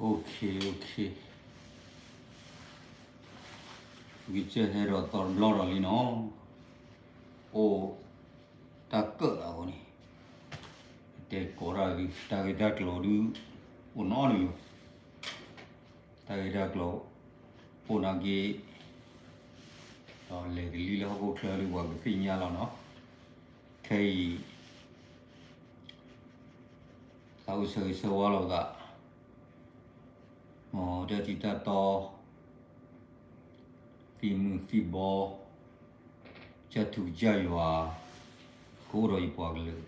Okay, okay, ဝံၤကဟဲဒီးသီတဘျီဒီးလံနီၤ, အိၣ်တၢ်ကၢၣ်လၢအဂီၢ်န့ၣ်, တဲကိးတၢ်ဒုး တၢ်ဂ့ၢ်တၢ်ကျိၤဒုး အိၣ်နီတမံၤ, တၢ်ဂ့ၢ်တၢ်ကျိၤ အိၣ်နာ်က့ ဒီးလဲၤတလံလၢဟီၣ်ခိၣ်ချၢဒုး ပှၤကသ့ၣ်ညါလီၤနီၤ, ခဲအံၤ သးအိၣ်ဆၢဂ့ၤဆၢဝါလိာ်သး, မ်တၢ်ထံတၢ်တီ သံမုၢ်သံဘီ ကစၢ်ထူကစၢ်ယွၤ ကအိၣ်ဒီးယပှၤကလုာ်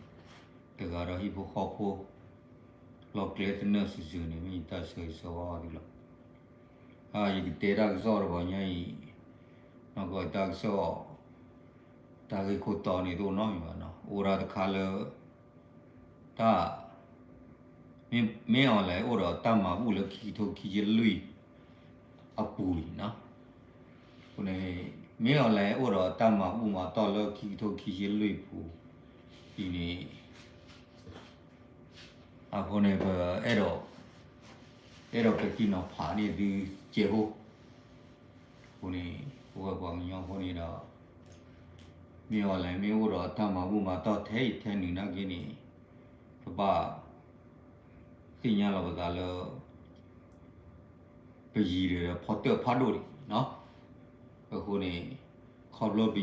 တဂၤဒီးဟံၣ်ဖိဃီဖိ လီၢ်ကျဲသနၢၣ်စုာ်စုာ်န့ၣ် မ့ၢ်ယတၢ်ဆၢဂ့ၤဆၢဝါသုလီၤ. ယကတဲတၢ်ကစီၣ်တဘျီညါအံၤ, နီၢ်ကီၢ်တၢ်ကစီၣ် တၢ်ဂ့ၢ်ခိၣ်တီန့ၣ်တအိၣ်နီတမံၤဘၣ်နီၤ, အိၣ်ဒၣ်တခါလၢ တၢ် မ့ၢ်အီၤလဲၣ် အိၣ်ဒီးတၢ်မၤဘူၣ်လၢခံကထိခံဆံလွံၢ်အပူၤအံၤနီၤ, အဃိန့ၣ် မ့ၢ်အီၤလဲၣ် အိၣ်ဒီးတၢ်မၤဘူၣ်မၤတီၢ်လၢခံကထိခံဆံလွံၢ်အပူၤအံၤန့ၣ် အဃိန့ၣ် ပအဲၣ်ဒိး အဲၣ်ဒိးပဲာ်ထံနီၤဖးန့ၢ်သုစဲးဖိ, အဃိန့ၣ် ပဝဲပှၤကညီဖိန့ၣ်ဒီး မ့ၢ်အီၤလဲၣ် မ့ၢ်အိၣ်ဒီးတၢ်မၤဘူၣ်မၤတီၢ်ထဲအံၤထဲနုၤနာ်က့န့ၣ် ပဘၣ်သ့ၣ်ညါလီၤပသးလၢ ပယံၤဒီးဖီတၢၣ်ဖးဒိၣ်ဒံးနီၤ, အဃိန့ၣ် ခီ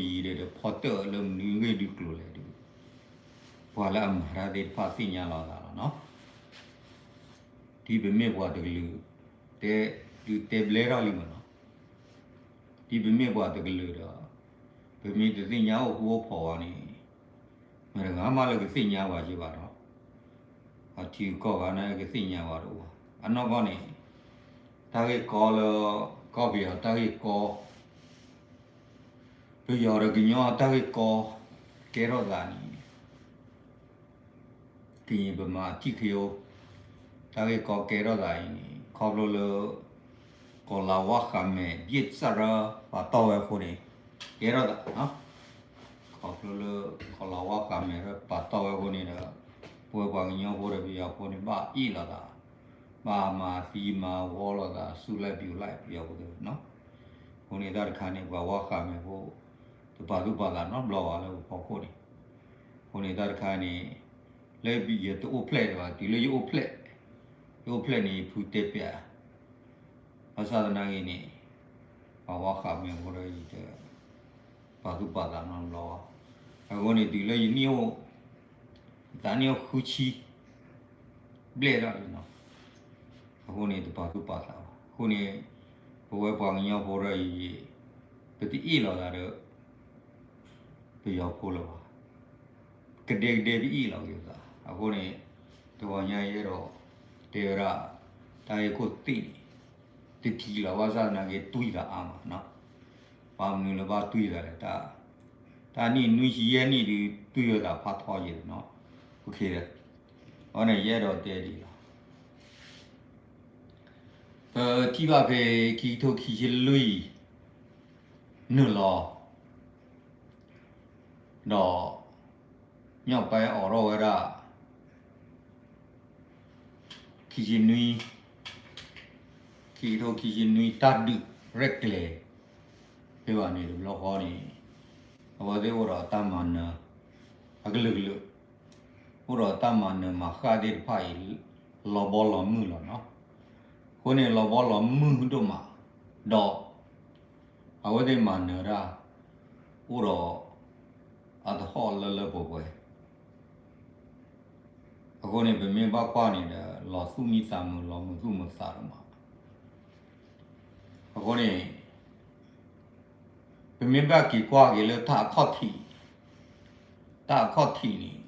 ဖျိပယံၤဒီးဖီတၢၣ်လၢမနုၤဂ့ၢ်ဒုးကျိၤလဲၣ်ဒုး ပှၤလၢအမၤတၢ်သ့ၣ်တဖၣ်သ့ၣ်ညါလီၤသးလီၤနီၤ, ဒ်ပမ့ၢ်ပှၤတကလုာ် တဲ ဒုးတဲဘျဲထီၣ်လံမးနီၤ, ဒ်ပမ့ၢ်ပှၤတကလုာ်ဒီး ပမ့ၢ်တသ့ၣ်ညါအိၣ်ဃူအိၣ်ဖိးဘၣ်န့ၣ် မတၤတဂၤမးလၢကသ့ၣ်ညါဘၣ်က့ဘၣ်နီၤ, အထံကီၢ်ဂၤန့ၣ်ကသ့ၣ်ညါဘၣ်တအိၣ်ဘၣ်, အနီၢ်ကီၢ်န့ၣ် တၢ်ဂ့ၢ်ကီလၢ ကီၢ်ပယီၤတၢ်ဂ့ၢ်ကီ ပယီၤဒီးကညီတၢ်ဂ့ၢ်ကီ ကဲထီၣ်သးန့ၣ် ကရင်ဗမာအစည်းအရုံး တၢ်ဂ့ၢ်ကီကဲထီၣ်သးအံၤန့ၣ် ခီဖျိလၢ ကီၤလၤဝါဃးမဲာ် ဘျ့ၣ်စၣ်ရၢ ပာ်တီၢ်ဝဲအဃိန့ၣ် ကဲထီၣ်သး ခီဖျိလၢ ကီၤလၤဝါဃးမဲာ်ရၢ ပာ်တီၢ်ဝဲအဃိန့ၣ်ဒီး ပဝဲပှၤကညီဖိဒီးပယီၤဖိန့ၣ် ဘၣ်အ့ၣ်လိာ်သး ဘၣ်မၤသံမၤဝီလိာ်သး ဆူၣ်လဲၣ်ပျိၤလဲၣ်ပယီၤဖိတနီၤ, အဃိန့ၣ်တၢ်တခါန့ၣ် ပှၤဝါဃးမဲာ်ဖိ တပာ်သူၣ်ပာ်သးနီတဘျီဘၣ်လၢပဖီခိၣ်န့ၣ်, အဃိန့ၣ်တၢ်တခါန့ၣ် လၢယတအိၣ်ဖျဲၣ်ဒံးဘၣ် တုၤလၢယအိၣ်ဖျဲၣ်, ယအိၣ်ဖျဲၣ်န့ၣ် ယဖုတဲပျး ဘၣ်ဆၣ်သနာ်က့န့ၣ် ပှၤဝါဃးမဲာ်ဖိဒီးယတ ပာ်သူၣ်ပာ်သးနီတဘျီဘၣ်, အဃိန့ၣ် တုၤလၢယနံၣ်အိၣ် ယသးနံၣ်အိၣ်ဃုဆံ ဘျဲၣ်ဒၣ်လံနီၤ, အဃိန့ၣ် တပာ်သူၣ်ပာ်သးဘၣ်, အဃိန့ၣ် ပဝဲပှၤကညီဖိဒီးအံၤ ပတအ့ၣ်လိာ်သးဒီး ပယီၤဖိလၢၤဘၣ်, ကဒဲကဒဲပအ့ၣ်လိာ်က့ၤပသး, အဃိန့ၣ် တဂီၤညါယအဲၣ်ဒိး တဲဝဲဒၣ် တၢ်ဂ့ၢ်ခိၣ်သ့ၣ်န့ၣ် တထံၣ်လီၤ ဘၣ်ဆၣ်သနာ်က့တွံၢ်သးအါမးနီၤ, ဘၣ်မနုၤလၢဘၣ်တွံၢ်သးလဲၣ်, တၢ်နံၣ်နွံဆံယဲၢ်နံၣ်ဒုး တွံၢ်ဝဲသးဖးထီယဲၢ်နီၤ, အဃိန့ၣ် ယအဲၣ်ဒိးတဲဒ်လီၤ ပထံၣ်ဘၣ်ဖဲခံကထိခံဆံလွံၢ် နုာ်လီၤ ဒီး ညီၣ်ပဲအိးထီၣ်ဝဲဒၣ် ခံဆံနွံ ခံကထိခံဆံနွံ တၢ်ဒုးရဲၣ်ကျဲၤ ဖဲဘၣ်န့ၣ်တဘျီဃီန့ၣ် အဝဲသ့ၣ်အိၣ်ဒီးတၢ်မၤနၢၤ အကလုာ်ကလုာ် အိၣ်ဒီးတၢ်မၤနၢၤမၤဃၣ်သ့ၣ်တဖၣ်အံၤ လီၤဘီလီၤမုၢ်လီၤနီၤ, အဃိန့ၣ်လီၤဘီလီၤမုၢ်ဒိၣ်မး ဒီး အဝဲသ့ၣ်မၤနၢၤဒၣ် အိၣ်ဒီး အသဟီၣ်လၢလၢပှဲၤပှဲၤ အဃိန့ၣ် ပမ့ၢ်ဘၣ်ကွၢ်န့ၣ်ဒီး လီၤသူၣ်မံသးမုာ် လီၤမုာ်သူၣ်မုာ်သးဒိၣ်မး, အဃိန့ၣ် ပမ့ၢ်ဘၣ်က့ၤကွၢ်က့ၤလၢတၢ်အခီၣ်ထံး, တၢ်အခီၣ်ထံးန့ၣ်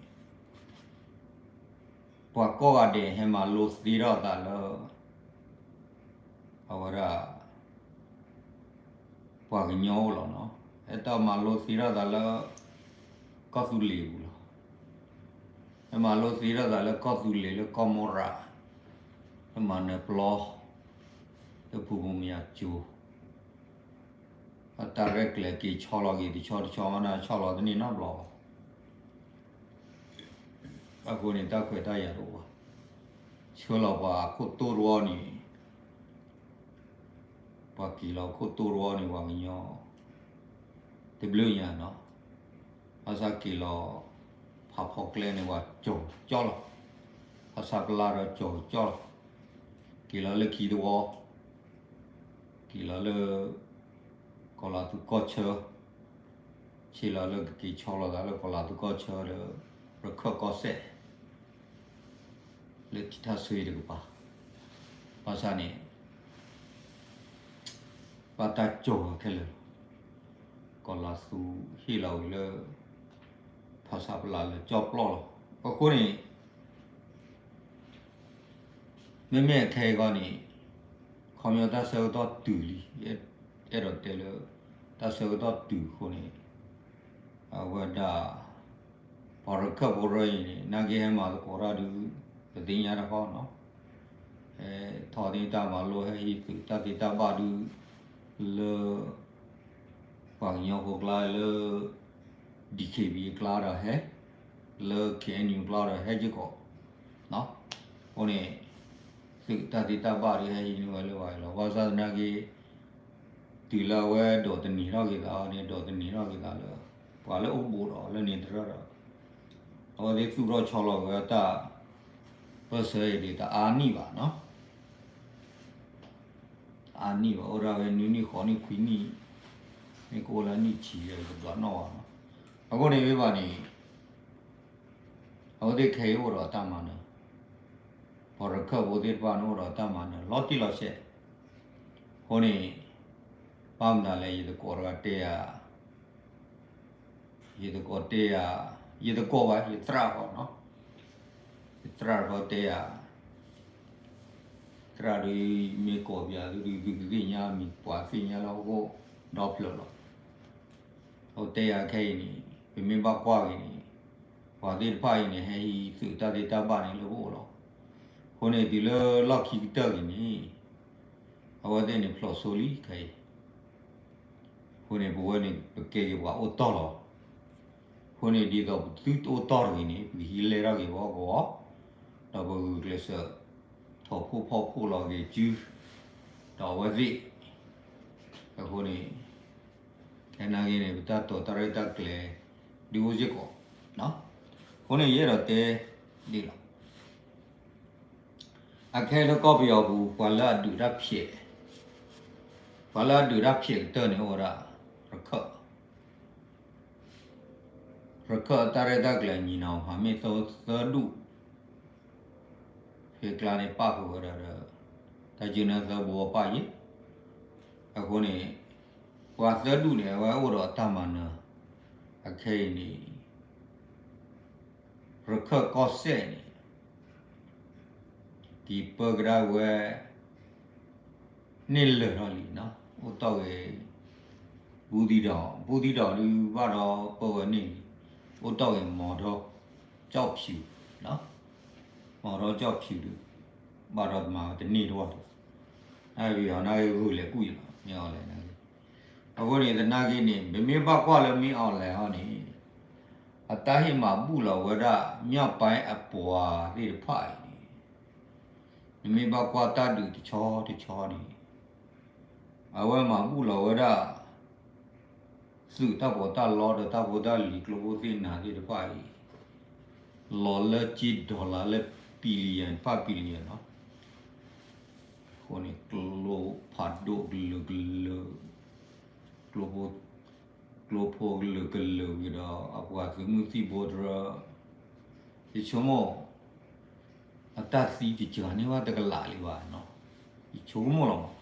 ပှၤကိးဂၤဒဲးဟဲမၤလိသ့ထီၣ်သးလၢ အဝဲဒၣ် ပှၤကညီအိၣ်လီၤနီၤ, ဟဲတၢ်မၤလိသ့ထီၣ်သးလၢ ကီၢ်သူလ့ၤပူၤလီၤ, ဟဲမၤလိသ့ထီၣ်သးလၢကီၢ်သူလ့ၤလၢကီၢ်မိရၤ, ဟဲမၤနၢၤပျီ လၢဖူမုၢ်မယၤကၠိ အတၢ်ရဲၣ်ကျဲၤက့ၤဆီလီၤက့ၤတဆီတဆီမး ဆီလီၤတန့ၢ်နီတဘျီဘၣ်, အဃိန့ၣ် တၢ်ခွဲးတၢ်ယာ်တအိၣ်ဘၣ်, ဆှၢလီၤပှၤခိၣ်တိၢ်တဝီန့ၣ် ပှၤက့ၤလီၤခိၣ်တိၢ်တဝီန့ၣ် ပှၤကညီတဘျုးညါနီၤ, ဘၣ်ဆၣ်က့ၤလီၤဖးဖီကျဲန့ၣ် ပှၤကၠီၤကၠီလီၤ, ဖဆပလဒီးကၠီၤကၠီလီၤ, က့ၤလီၤလၢခံတဝီ, က့ၤလီၤလၢ ကီၤလၤသူကီၢ်ဆၢ, ဆ့လီၤလၢကက့ၤဆီလီၤသးလၢကီၤလၤသူကီၢ်ဆၢဒီး ရခၢၣ်ကီၢ်စဲၣ် လၢထံထၣ်ဆၢအံၤတကပၤ, ဘၣ်ဆၣ်န့ၣ် ဘၣ်တၢ်ကၠီၤခဲလၢာ်လီၤ. ကီၤလၤသူဟ့ၣ်လီၤဝံၤလၢ ဖဆပလလၢကၠီပျီလီၤ. အဃိန့ၣ် မ့မ့ၢ်အခဲအံၤခီန့ၣ် ခီပညီတၢ်ဆၢကတီၢ်တုၤလံ, အဲၣ်ဒိးတဲလၢ တၢ်ဆၢကတီၢ်တုၤအဃိန့ၣ် အဝဲဒၣ် ပှၤရခၢၣ်ဖိရၢအံၤန့ၣ် နာ်က့ဟဲမၤသကိးတၢ်ဒုး ပသ့ၣ်ညါတခီနီၤ, ဟဲထီၣ်န့ၢ်တၢ်မၤလိဟဲဟံးသုးတၢ်သ့တၢ်ဘၣ်ဒုး လၢ ပှၤကညီဖိကျါလၢ DKBA ကျါဒီးဟဲ, လၢ KNU ကျါဒီးဟဲစ့ၢ်ကီး, အဃိန့ၣ် သုးတၢ်သ့တၢ်ဘၣ်ဒုးဟဲဟံးန့ၢ်ဝဲလၢပှၤအံၤလီၤ. ဘၣ်ဆၣ်သနာ်က့ တုၤလၢအဝဲဒိးသန့ၤထီၣ်က့ၤသးန့ၣ် ဒိးသန့ၤထီၣ်က့ၤသးလၢ ပှၤလၢအိၣ်ဘူးဒီးလၢန့ၣ်တရၢဒီး အဝဲသ့ၣ်သူၣ်ထီၣ်ဆီလီၤက့ၤဝဲတၢ် ပၢၢ်ဆၢအံၤဒ်တအါနံၣ်ဘၣ်နီၤ, အါနံၣ်ဘၣ် အိၣ်ဒၣ်ဝဲနွံနံၣ်ဃိးနံၣ်ခွံနံၣ်, မ့ၢ်ကအိၣ်လၢနံၣ်ဆံဒီး တဘျီနီၣ်ဘၣ်နီၤ. အဃိန့ၣ်မ့ၢ်ဘၣ်န့ၣ် အဝဲသ့ၣ်ခဲအံၤအိၣ်ဒီးတၢ်မၤနၢၤ, ပှၤရခၢၣ်ဖိသ့ၣ်တဖၣ်န့ၣ်အိၣ်ဒီးတၢ်မၤနၢၤ လီၤတံၢ်လီၤဆဲး, အဃိန့ၣ် ဘၣ်မနုၤလဲၣ် ယသကိးတဂၤတဲယၤ ယသကိးတဲယၤ, ယသကိးဘၣ် ယသရၣ်ဃီနီၤ, ယသရၣ်တခီတဲယၤ, သရၣ်ဒုး မ့ၢ်ကိးပယၤသုဒုး သုကသ့ၣ်ညါမံၤ ပှၤသ့ၣ်ညါလၢဟီၣ်ခိၣ်ဒီဖျၢၣ်လီၤ. အဝဲတဲယၤခဲအံၤန့ၣ် ပမ့ၢ်ဘၣ်ကွၢ်က့ၤန့ၣ် ပှၤသ့ၣ်တဖၣ်အံၤန့ၣ် ဟဲဟံးသုးတၢ်သ့တၢ်ဘၣ်န့ၣ်လၢပအိၣ်လီၤ. အဃိန့ၣ် တုၤလၢလီၢ်ခံကတၢၢ်က့ၤန့ၣ် အဝဲသ့ၣ်န့ၣ်ဖျိးစိလံခဲအံၤ အဃိန့ၣ် ပဝဲန့ၣ် ပကဲက့ၤပှၤအိၣ်တီၢ်လီၤ. အဃိန့ၣ် ဒ်သိးပသုတအိၣ်တီၢ်တဂ့ၤန့ၣ် ပကဟံးလဲၢ်ထီၣ်က့ၤပဟီၣ်ကဝီၤ, ဒီးပဂုာ်ကျဲးစၢး ထီၣ်ဖှိၣ်ဖီၣ်ဖှိၣ်လီၤက့ၤစု ဒီးအဝဲသ့ၣ်, အဃိန့ၣ် ခဲနာ်က့န့ၣ် ပတၢ်တိာ်တၢ်ရဲၣ်တၢ်ကျဲၤ ဒုးအိၣ်စ့ၢ်ကီး, အဃိန့ၣ် ယအဲၣ်ဒိးတဲဒ်လီၤ. အခဲလၢကီၢ်ပယီၤပူၤ ပှၤလၢအဒုးတၢ်ဖျဲး, ပှၤလၢအဒုးတၢ်ဖျဲးကတၢၢ်န့ၣ်အိၣ်ဝဲဒၣ် ရခၢၣ်, ရခၢၣ်အတၢ်ရဲၣ်တၢ်ကျဲၤညီနုၢ်မၤမ့ၢ်သၢဒူၣ်, ဖဲကျါန့ၣ်ပၣ်ဃုာ်ဝဲဒၣ်ဒီး တၢ်ကၠုနၢသၢဘိပၣ်ယဲၢ်, အဃိန့ၣ် ပှၤသၢဒူၣ်န့ၣ် အဝဲအိၣ်ဒီးတၢ်မၤနၢၤ, အခဲအံၤန့ၣ် ရခၢၣ်ကီၢ်စဲၣ်န့ၣ် က့ၤပၢကဒါဝဲ န့ၢ်လၢာ်ထီၣ်လံနီၤ, အိၣ်တီၢ်ဂ့ၤ ဘူးသံဒီး, ဘူးသံဒီးဒုးဘၣ်ဒီးပၢဝဲန့ၣ်လံ, အိၣ်တီၢ်ဂ့ၤ မီၤဒီကၠီၣ်ဖၠူး, မီၤဒီကၠီၣ်ဖၠူးဒုး ဘၣ်ဒီးမၤဝဲတန့ၢ်တဝီတ, အဝဲအီၤနာ်ဂ့ၤဂုာ်လဲၤကူၣ်ယလီၤ မ့ၢ်အီၤလဲၣ်နာ်ဂ့ၤ, အဃိန့ၣ် သနာ်က့န့ၣ် ပမ့ၢ်ဘၣ်ကွၢ်လၢမ့ၢ်အီၤလဲၣ်ဟီန့ၣ် အတၢ်ဟ့ၣ်မၤဘူၣ်လီၤဝဲဒၣ် မၠၣ်ပၢၣ်အပှၤသ့ၣ်တဖၣ်အံၤန့ၣ်, နမ့ၢ်ဘၣ်ကွၢ်တၢ်ဒုးတဆီတဆီန့ၣ်, အဝဲမၤဘူၣ်လီၤဝဲဒၣ် သုးတၢ်ပီးတၢ်လီဒီးတၢ်ဖိတၢ်လံၤကျိဖိသ့ၣ်နၤသ့ၣ်တဖၣ်အံၤ, လီၤလၢကၠ့ဒီလါလၢ billion တဖၣ် billion နီၤ, အဃိန့ၣ် ကျိဖးဒိၣ်ကလုာ်ကလုာ်, ကျိဖိ ကျိဖိကလုာ်ကလုာ်ဝံၤဒီး အပှၤသုးမုၢ်သံၣ်ဘိတရၢ, ယဆိကမိၣ် အတၢ်သံတစှၤန့ၢ်ဘၣ်တကလးလံဘၣ်နီၤ, ယဆိကမိၣ်လီၤမး,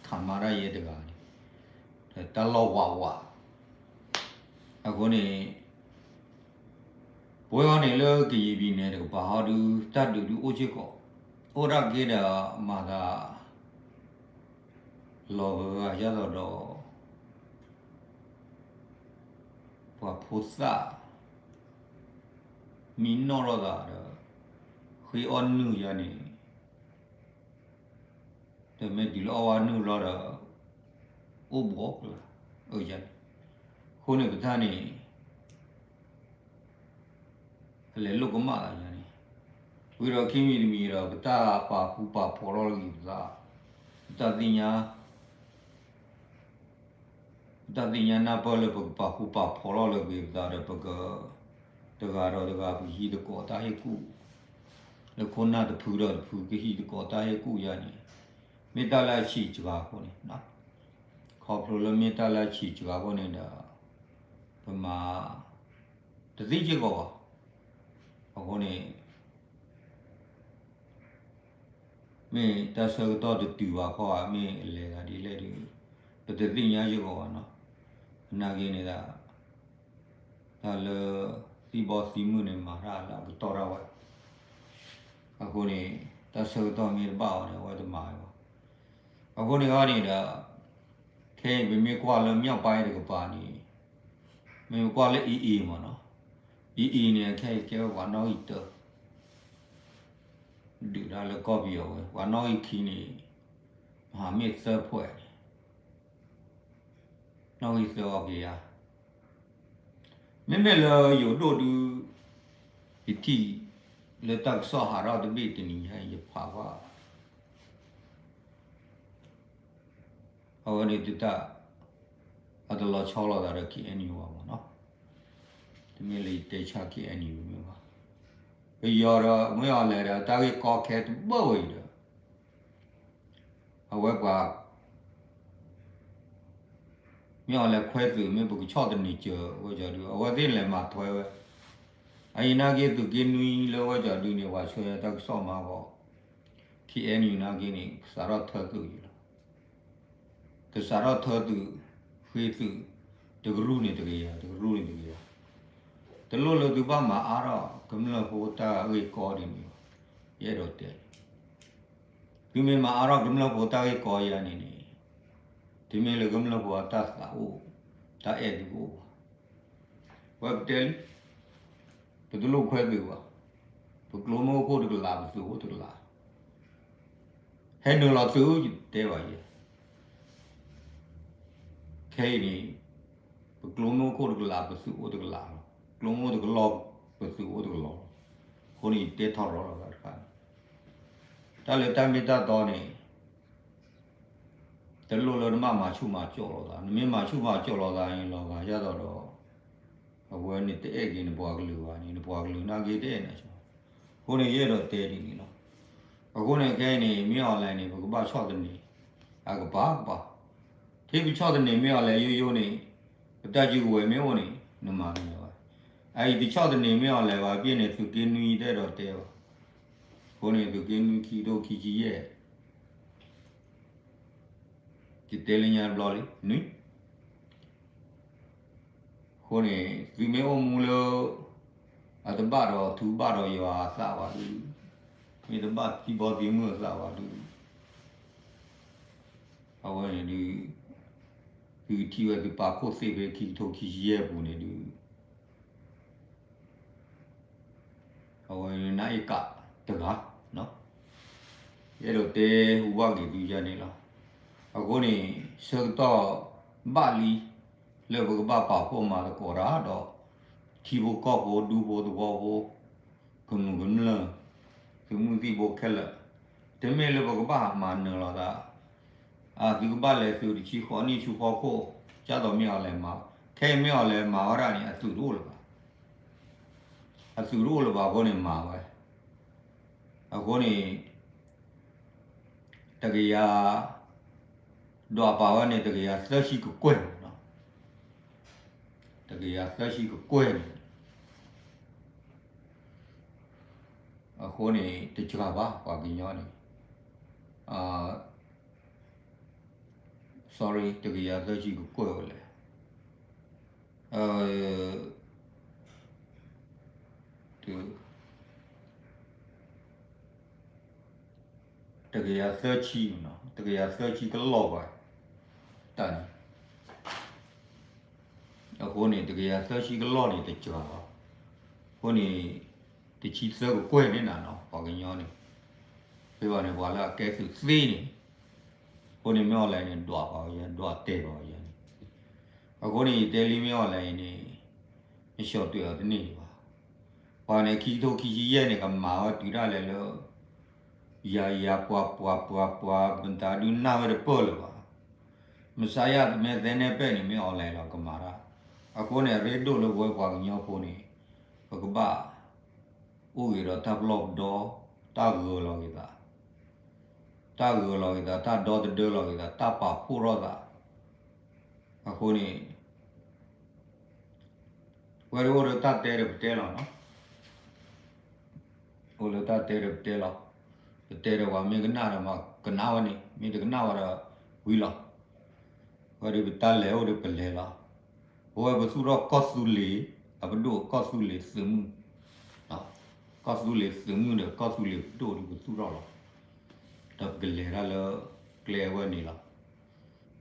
ခးမါတၢ်ယဲတဂၤန့ၣ်, တၢ်လီၢ်ဝးဝး, အဃိန့ၣ် ပဝဲဟီန့ၣ်လၢကယံာ်ပံၤန့ၣ်တကပၤဟီဒုး တၢ်ဒုးဒုးအိၣ်စ့ၢ်ကီး, အိၣ်ဒၣ်က့ၤဒီးမၤသး လီၤဂာ်ယါသးဒီး ပှၤဖိသၣ် မံနီၣ်ထီၣ်သးဒီး ဃ့အီၣ်နုၢ်ယါန့ၣ်, တမ့ၢ်တုၤလၢအီၣ်ဝဲနုၢ်လီၤဒီး အိၣ်ဘူးအီၣ်ကျါ, အန့ၣ်, အဃိန့ၣ်ပတၢ်န့ၣ် အလဲၤလိာ်ကမၣ်သးယါန့ၣ်, ဝံၤဒီးခံမံၤတမံၤဒီး ပတၢ်ပာ်ဃူပာ်ဖိးထီၣ်လၢဂံၢ်ပသး, ပတၢ်သ့ၣ်ညါ တၢ်သ့ၣ်ညါနၢ်ပၢၢ်လၢပကပာ်ဃူပာ်ဖိးလီၤလၢပသးဒီး ပက တဂၤဒီးတဂၤ ပကဟံးသကိးတၢ်ဟ့ၣ်ကူၣ်, လၢခိၣ်နၢ်တဖုဒီးတဖု ကဟံးသကိးတၢ်ဟ့ၣ်ကူၣ်ယါန့ၣ်, မ့ၢ်တၢ်လၢအဆံးစှၤအဃိန့ၣ်, ခီဖျိလၢမ့ၢ်တၢ်လၢအဆံးစှၤအဃိန့ၣ်ဒီး ပမၤ တသ့စ့ၢ်ကီးဘၣ်. အဃိန့ၣ် မ့ၢ်တၢ်ဆၢကတီၢ်တတုၤဘၣ်ခီဧါ မ့ၢ်အလဲၤသးဒ်လဲၣ်ဒီး ပတသ့ၣ်ညါစ့ၢ်ကီးဘၣ်နီၤ. သနာ်က့န့ၣ်ဒၣ် တၢ်လၢသံဘီသံမုၢ်န့ၣ် မၤတၢ်လၢအကတီၢ်ဒၣ်ဝဲ, အဃိန့ၣ် တၢ်ဆၢကတီၢ်မ့ၢ်တဘၣ်အီၤန့ၣ် အဝဲတမၤဝဲဘၣ်. အဃိန့ၣ်အီၤန့ၣ်ဒီး ခဲအံၤပမ့ၢ်ကွၢ်လၢ မြောက်ပိုင်း တကပၤန့ၣ် မ့ၢ်ပကွၢ်လၢ AA မ့ၢ်နီၤ, AA န့ၣ် ခဲအံၤကဲဝဲပှၤနီၣ်ဂံၢ်တၢ ဒုးတၢ်လၢကီၢ်ပယီၤဝဲ ပှၤနီၣ်ဂံၢ်ခံန့ၣ် မဟာမိတ်သၢဖွဲ့န့ၣ် နီၣ်ဂံၢ်သၢအီၤက့ၤယါ, မ့မ့ၢ်လၢယိၤဒိၣ်ဒုး ယထံၣ်လၢတၢ်ကစီၣ်ဟးထီၣ်တဘ့ၣ်တနံၤညါအံၤ ယဖးကွၢ် အဝဲန့ၣ်တတၢ် အတလီၤဆီလိာ်သးဒီး KNU ဘၣ်မ့ၢ်နီၤ, တမ့ၢ်လၢယတဲဆါ KNU မ့ၢ်ဘၣ်, ပယီၤဒီး မ့ၢ်အီၤလဲၤဒီး တၢ်ဂ့ၢ်ကီခဲတဘၣ်ဝဲအံၤဒီး အဝဲပှၤ မ့ၢ်အီၤလဲၤခွဲသုး မ့ၢ်ပကဆီၣ်သနံးစၢၤဝဲကၠီၤဒု အဝဲသ့ၣ်လဲၤမၤထွဲဝဲ, အအံၤနာ်က့သုးက့နွံလၢဝဲကၠီၤဒုန့ၣ် ပှၤဆှၢတၢ်ကစီၣ်မၤဂီၤ, KNU နာ်က့န့ၣ် ကစးထီၣ်ထၢသုးယံၤလီၤ, ကစးထီၣ်ထၢသုး ဃ့သုး တကရူၢ်န့ၣ်တကယၤ တကရူၢ်န့ၣ်တကယၤ, တလိၣ်လၢသုဘၣ်မၤအါထီၣ်ကမျၢၢ်ဖိတၢ်ဂ့ၢ်ကီဒ်န့ၣ်ဘၣ်, ယအဲၣ်ဒိးတဲ သုမ့ၢ်မၤအါထီၣ်ကမျၢၢ်ဖိတၢ်ဂ့ၢ်ကီယါန့ၣ်န့ၣ်, တမ့ၢ်လၢကမျၢၢ်ဖိအတၢ်သးအိၣ် တၢ်အဲၣ်ဒုးကအိၣ်ဘၣ်, ဝဲပတဲလံ, ပတလိၣ်ခွဲသုးဘၣ်, ပကျိမ့ၢ်အိၣ်ခိၣ်တကလး ပသုးအိၣ်တကလး, ဟဲနုာ်လီၤသုး ယတဲဘၣ်ယဲ ခဲအံၤန့ၣ် ပကျိမ့ၢ်အိၣ်ခိၣ်တကလး ပသုးအိၣ်တကလးလီၤ, ကျိမ့ၢ်အိၣ်တကလီၢ် ပသုးအိၣ်တကလီၢ်လီၤ, အဃိန့ၣ် ယတဲထီရီၤလီၤသးတခါန့ၣ်, တၢ်လၢတၢ်မ့ၢ်တၢ်တီန့ၣ် တလိၣ်လၢနဘၣ်မၤဆူၣ်မၤစိးလိာ်သး, နမ့ၢ်မၤဆူၣ်မၤစိးလိာ်သးန့ၣ် လီၤဂာ်ဒ်သိးဒီး အဝဲန့ၣ်တအဲၣ်က့ၤနပှၤကလုာ်ဘၣ်န့ၣ် နပှၤကလုာ်နာ်က့တအဲၣ်နၤဘၣ်, အဃိန့ၣ် ယအဲၣ်ဒိးတဲဒ်န့ၣ်လီၤ, အဃိန့ၣ် ခဲအံၤန့ၣ် မ့ၢ်အီၤလဲၣ်န့ၣ် ပကဘၣ်ဆီၣ်သနံး အကပၤကပၤ, ထဲပဆီၣ်သနံးမ့ၢ်အီၤလဲၣ်ယိယိန့ၣ် ပတၢ်စုကဝဲၤမ့ၢ်အိၣ်န့ၣ် နမၤသ့လၢၤဘၣ်, အအံၤတဆီၣ်သနံးမ့ၢ်အီၤလဲၣ်ဘၣ် ပ့ၢ်န့ၣ် သုးက့နွံတအဲၣ်ဒိးတဲဘၣ်, အဃိန့ၣ် သုးက့နွံခံကထိခံဆံယဲၢ် ယတဲလၢညါတဘျီလံ, နွံ အဃိန့ၣ် သုမ့ၢ်အိၣ်မူလၢ အတဘၣ်ဒီးထူဘၣ်ဒီးယွၤအသးဘၣ်ဒုး, မ့ၢ်တဘၣ်သံဘီသံမုၢ်အသးဘၣ်ဒုး, အဝဲန့ၣ်ဒုး သုထံၣ်ဝဲသုပာ်ခိၣ်သ့ဖဲခံကထိခံဆံယဲၢ်အပူၤန့ၣ်ဒုး အဝဲနအ့ၣ်ကးတဂၤ, ယအဲၣ်ဒိးတဲဟူဘၣ်က့ၤသုယၤန့ၣ်လီၤ. အဃိန့ၣ် ဆၢကတီၢ်ဘၣ်လံ လၢပကဘၣ်ပာ်ဖှိၣ်မၤသကိးတၢ်ဒီး ထံဖိကီၢ်ဖိဒူဖိသဝီဖိ ကမျၢၢ်ကမျၢၢ် သုးမုၢ်သံၣ်ဘိခဲလၢာ်, တမ့ၢ်လၢပကဘၣ်မၤနၢၤလိာ်သး အသုကဘၣ်လဲၤသုးတဆံဃိးနံၣ်ဆူဖီခိၣ် ကၢ်သိးမ့ၢ်အီၤလဲၤမၤ, ခဲအံၤမ့ၢ်အီၤလဲၤမၤဝဲဒၣ်န့ၣ် အသုးတအိၣ်လၢၤဘၣ်, အသုးတအိၣ်လၢၤဘၣ်အဃိန့ၣ်မၤဝဲ, အဃိန့ၣ် တကယၤ ဒွးပာ်ဝဲန့ၣ် တကယၤသၢဆံကကွဲၢ်န့ၣ်, တကယၤသၢဆံကကွဲၢ်န့ၣ် အဃိန့ၣ် တစှၤဘၣ် ပှၤကညီန့ၣ်, sorry တကယၤသၢဆံကကွဲၢ်ဝဲလဲၣ်, တကယၤသၢဆံ, တကယၤသၢဆံကလီၢ်ဘၣ်, တၢ်န့ၣ် အဃိန့ၣ် တကယၤသၢဆံကလီၢ်န့ၣ် တစှၤဘၣ်, အဃိန့ၣ် တဆံသၢကကွဲၢ်န့ၣ်နၤနီၤ ပှၤကညီန့ၣ်, ဖဲဘၣ်န့ၣ် ပှၤလၢအကဲသုးသ့န့ၣ်, အဃိန့ၣ် မ့ၢ်အီၤလဲၣ်န့ၣ် ဒွးပာ်ဝဲယဲ ဒွးတဲာ်ပာ်ဝဲယဲန့ၣ်, အဃိန့ၣ် ယတဲလံမ့ၢ်အီၤလဲၣ်အံၤန့ၣ် နဆှီတဲာ်အီၤတန့ၢ်ဒံးဘၣ်, ပှၤန့ၣ် ခံကထိခံဆံယဲၢ်န့ၣ် ကမၤဝဲတုၤဒၣ်လဲာ်လၢ ယၤယၤပှၤပှၤပှၤပှၤ မတၤဒုးနၢ်ဝဲတပၢၢ်လၢၤဘၣ်, မဆါယၤမ့ၢ်သဲနဲၣ်ပဲၣ်န့ၣ် မ့ၢ် online လီၤ ကမၤတၢ်. အဃိန့ၣ် အရ့ဒိၣ်လၢပဝဲပှၤကညီဖိန့ၣ် ပကဘၣ်အိၣ်ဂ့ၤဒီးတၢ်ပလီၢ်ပဒီ, တၢ်ဂၢၤလီၤက့ၤသး, တၢ်ဂၢၤလီၤက့ၤသး, တၢ်ဒီသဒၢလီၤက့ၤသး, တၢ်ပာ်ဖှိၣ်ထီၣ်သး. အဃိန့ၣ် ဝဲဒၣ်အိၣ်ဒီးတၢ်တဲဒီးပတဲလီၤနီၤ. အိၣ်လၢတၢ်တဲဒီးပတဲလီၤ. ပတဲဒီးပှၤမ့ၢ်ကနၣ်ဒီးမၤကနၣ်ဝဲန့ၣ်, မ့ၢ်တကနၣ်ဝဲဒီးဝံၤလီၤ. ဝဲဒၣ်ပတၢ်လဲၤအိၣ်ဒီးပလဲၤလီၤ. ပဝဲပသူၣ်ထီၣ်ကီၢ်သူလ့ၤအပဒိၣ်, ကီၢ်သူလ့ၤသုးမုၢ်, ကီၢ်သူလ့ၤသုးမုၢ်ဒီးကီၢ်သူလ့ၤပဒိၣ်ဒီးပသူၣ်ထီၣ်လီၤ. ဒီးပကလဲၤတၢ်လၢကျဲဝဲန့ၣ်လီၤ.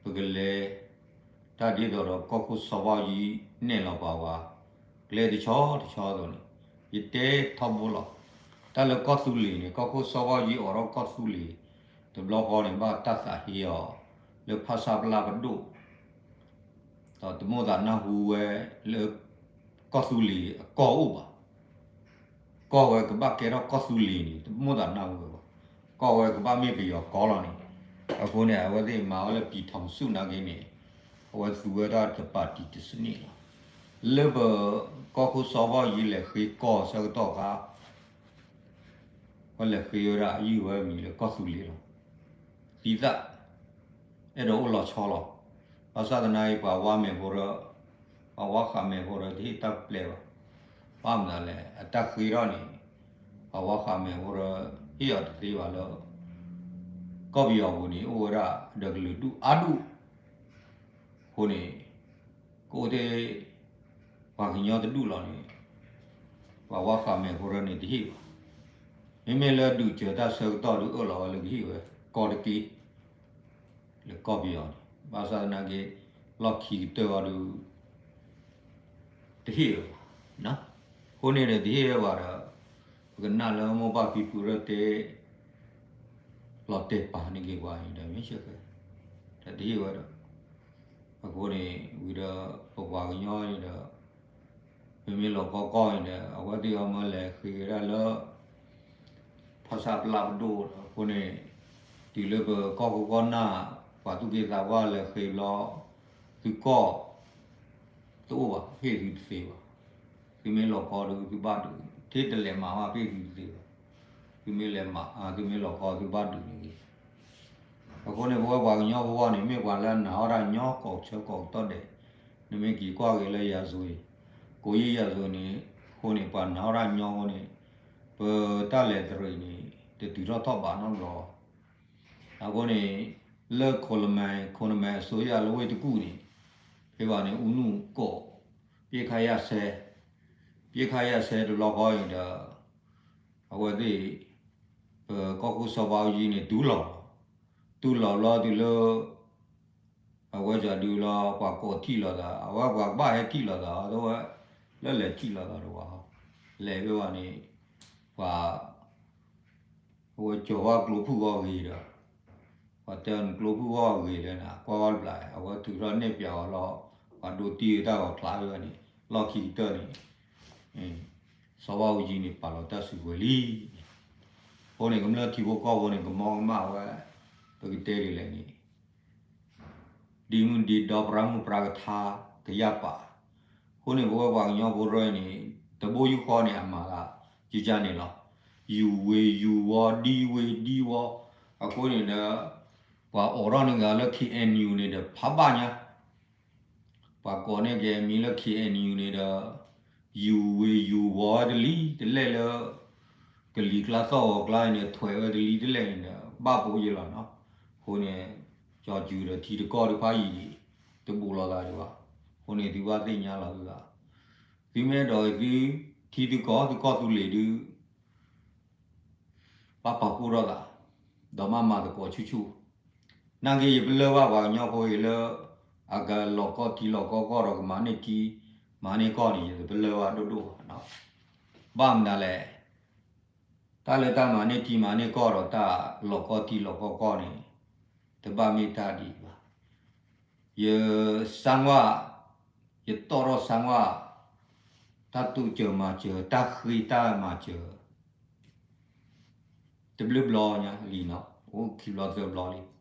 ပကလဲၤ တၢ်ဒ်သိးဒီးကီၢ်ခိၣ်စီၤဘၣ်အူကၠံနဲၣ်လီၤပာ်ဝဲ ကျဲတဆီတဆီအသိးန့ၣ်, ယတဲထီဘိလီၤ. တၢ်လၢကီၢ်သူလ့ၤန့ၣ် ကီၢ်ခိၣ်စီၤဘၣ်အူကၠံအိးထီၣ်ကီၢ်သူလ့ၤ တဘျီဃီန့ၣ် ဘၣ်တၢ်သးဟ့အီၤ လၢဖၣ်ဆၣ်ပျၢ်ပဒိၣ် ဒီးတမိၣ်သးနၢ်ဟူဝဲလၢ ကီၢ်သူလ့ၤအကီၢ်အိၣ်ဘၣ်. ကီၢ်ဝဲကဘၣ်ကဲထီၣ်ကီၢ်သူလ့ၤန့ၣ် တမိၣ်သးနၢ်ဟူဝဲဘၣ်. ကီၢ်ဝဲကဘၣ်မ့ၢ်ပယီၤကီၢ်လီၤန့ၣ်. အဃိန့ၣ် အဝဲသ့ၣ်မၤဝဲလၢပံၤထီၣ်မဆူၣ်နာ်က့န့ၣ် အဝဲသူဝဲဒၣ်တပၤတံၤတစနံၣ်လီၤ. လၢပကီၢ်ခိၣ်စီၤဘၣ်အူကၠံလဲၤဃ့ကီၢ်ဆၢကတီၢ်အခါ ဝဲလဲၤဃ့ဝဲဒၣ်အယုၢ်ဝဲမံၤလၢကီၢ်သူလ့ၤလီၤ. သံသၣ် အဲၣ်ဒိးအိၣ်လီၤဆီလီၤ. ဘၣ်ဆၣ်သနာ်က့ ပှၤဝါမဲာ်ဖိဒီး ပှၤဝါဃးမဲာ်ဖိဒီး တဟ့ၣ်တၢ်ပျဲဘၣ်. ဘၣ်မနုၤလဲၣ် အတၢ်ဃ့ထီၣ်န့ၣ် ပှၤဝါဃးမဲာ်ဖိဒီး ဟ့ၣ်အီၤတသ့ဘၣ်လၢ ကီၢ်ပယီၤပူၤန့ၣ် အိၣ်ဝဲဒၣ်ဒီးကလုာ်ဒူၣ်အါဒူၣ် အဃိန့ၣ် ကအိၣ်ထဲ ပှၤကညီတဒူၣ်လီၤန့ၣ် ပှၤဝါဃးမဲာ်ဖိဒီးန့ၣ်တဟ့ၣ်ဘၣ်. မ့မ့ၢ်လၢဒုးစၢၤတၢ်ဆၢကတီၢ်ဒုးအၢၣ်လီၤဝဲလၢကဟ့ၣ်ဝဲ ကီၢ်တက့ၢ် လၢကီၢ်ပယီၤန့ၣ် ဘၣ်ဆၣ်သနာ်က့ လီၢ်ခံကတၢၢ်အီၤဒုး တဟ့ၣ်ဝဲဘၣ်. အဃိန့ၣ်ဒီးတဟ့ၣ်ဝဲဘၣ်ဒီး ပကနၣ်လၢမိၢ်ပၢ်ဖံဖုရၢၣ်တဲ လီၤတဲာ်ပာ်န့ၢ်က့ၤပှၤန့ၣ်ဒီး မ့ၢ်ဆၢဃဲ ဒီးတဟ့ၣ်ဝဲဒီး အဃိန့ၣ် ဝံၤဒီးပပှၤကညီန့ၣ်ဒီး မ့မ့ၢ်လီၢ်ကီကီၢ်န့ၣ်ဒီး အဝဲသ့ၣ်အီၤမၢလဲၤဃ့ဝဲဒၣ်လၢ ဖၣ်ဆၣ်ပျၢ်ပဒိၣ်ဒီး အဃိန့ၣ် တုၤလၢပကီၢ်ခိၣ်ကီၢ်နၢ် ပှၤသူၣ်က့သးပှၢ်လဲၤဃ့ဘျီ သုကီၢ် တအိၣ်ဘၣ် ဟ့ၣ်သုတသ့ဘၣ်. သုမ့ၢ်လီၢ်ကီဒုး သုဘၣ်ဒုး ထဲတလဲၤမၤဘၣ် ဟ့ၣ်သုတသ့ဘၣ်. သုမ့ၢ်လဲၤမၤ သုမ့ၢ်လီၢ်ကီ သုဘၣ်ဒုးန့ၣ်ဂ့ၤ. အဃိန့ၣ် ပဝဲပှၤကညီဖိန့ၣ် မ့ၢ်ပှၤလၢအနာ်ထီၣ်တၢ်ညီ ကိးဆၢကိးကတီၢ်ဒဲး, နမ့ၢ်က့ၤကွၢ်က့ၤလၢယၤစိၤအံၤ, ကိးယံာ်ယၤစိၤန့ၣ် အဃိန့ၣ် ပှၤနာ်ထီၣ်တၢ်ညီအဃိန့ၣ် ပတၢ်လဲၤတရံးန့ၣ် တတုၤထီၣ်ထီၣ်ဘးနီတဘျီ. အဃိန့ၣ် လၢခိၣ်နမဲ ခိၣ်နမဲအစိုးရလၢဝ့ၢ်တကူၣ်န့ၣ် ဖဲဘၣ်န့ၣ် ဦးနု ကိး ပစ်ခတ်ရပ်စဲ ပစ်ခတ်ရပ်စဲတဘျီဃီအံၤဒီး အဝဲသ့ၣ် ပကီၢ်ခိၣ်စီၤဘးအူကၠံန့ၣ် တူၢ်လီၤ, တူၢ်လီၤဘျီတုၤလၢ အဝဲဒၣ်ဒုးလီၤ ပှၤကိးထံၣ်လိာ်သး အဝဲပှၤကဘၣ်ဟဲထံၣ်လိာ်သး အဝဲ လၢလဲၤထံၣ်လိာ်သးတဝၤ လဲၤဖဲဘၣ်န့ၣ် ပှၤ အဝဲကၠီၤဝဲကျိဖုၣ်ဂီၢ်ဂ့ၤဒီး ပှၤတဲအီၤန့ၣ် ကျိဖုၣ်ဂီၢ်ဂ့ၤလဲၣ်န့ၣ် ကွၢ်ဝဲတဘျီ အဝဲထုးထီၣ်နဲၣ်ပၠးအီၤလီၤ ပှၤဒိတံၢ်တၢ်ဂီၤဖျါဝဲန့ၣ် လီၢ်ခံကတၢၢ်န့ၣ် စီၤဘးအူကၠံန့ၣ် ပာ်လီၤတၢ်စုကဝဲၤလံန့ၣ်. အဃိန့ၣ် ကမျၢၢ်ထံဖိကီၢ်ဖိန့ၣ် ကမီကမၣ်ဝဲ ပကတဲဒ်လဲၣ်န့ၣ် ဒ်မုၢ်ဒ်ဒီ ပြၢ်မုၢ်ပြၢ်ကထါ ကယၢ်ပာ်. အဃိန့ၣ် ပဝဲပှၤကညီဖိရဲန့ၣ် တဘိယူၢ်ဃီန့ၣ် အမၤသး ယကန့ၣ်လီၤ. ယူၤဝ့ၤယူၤဝီ ဒ်ဝ့ၤဒ်ဝီ အဃိန့ၣ်ဒီး ပှၤအိးထီၣ်န့ၢ်က့ၤလၢ KNU န့ၣ်ဒီး ဖးဘၣ်ညါ ပှၤကိးန့ၢ်က့ၤအမံၤလၢ KNU န့ၣ်ဒီး ယူၤဝ့ၤယူၤဝီဝဲတလံၤတလဲၣ်လၢ ကလံၤကျါသီၣ်ဂီၤကျါန့ၣ် ထွဲးဝဲတလံၤတလဲၣ်န့ၣ်ဒီး ဘၣ်ပိာ်ယဲလီၤနီၤ. အဃိန့ၣ် ကၠီၤစူၤဒီးထံတကီၢ်တဖၣ်အံၤ တဘူးလိာ်သးဒံးဘၣ်. အဃိန့ၣ် သုဘၣ်သ့ၣ်ညါလီၤသုသး သုမ့ၢ်အဲၣ်ဒိးသု ထံသုကီၢ် သုကီၢ်သူလ့ၤဒုး ဘၣ်ပာ်ဖှိၣ်ထီၣ်သး ဒီးမၤမၤသကိးဆူၣ်ဆူၣ်. နာ်က့ယပလၢၢ်ဘၣ်ပှၤကညီဖိအံၤလၢ အကလီၤကီထံလီၤကီကီၢ်ဒီးကမၤန့ၢ်ထံ မၤန့ၢ်ကီၢ်န့ၣ် ယတပလၢၢ်ဘၣ်ဒိၣ်ဒိၣ်ဘၣ်. ဘၣ်မနုၤလဲၣ် တၢ်လၢတၢ်မၤန့ၢ်ထံမၤန့ၢ်ကီၢ်ဒီးတၢ်လီၤကီထံလီၤကီကီၢ်န့ၣ် တဘၣ်မ့ၢ်တၢ်ဒ်အံၤဘၣ်. ယစၢဝါ ယတီၣ်ထီၣ်စၢဝါ တၢ်တူၢ်စၢၤမၤစၢၤ တၢ်ဃ့တၢ်မၤစၢၤ တဘျုးဘျီညါလံနီၤ အိၣ်ခံဘျီသၢဘျီလံ.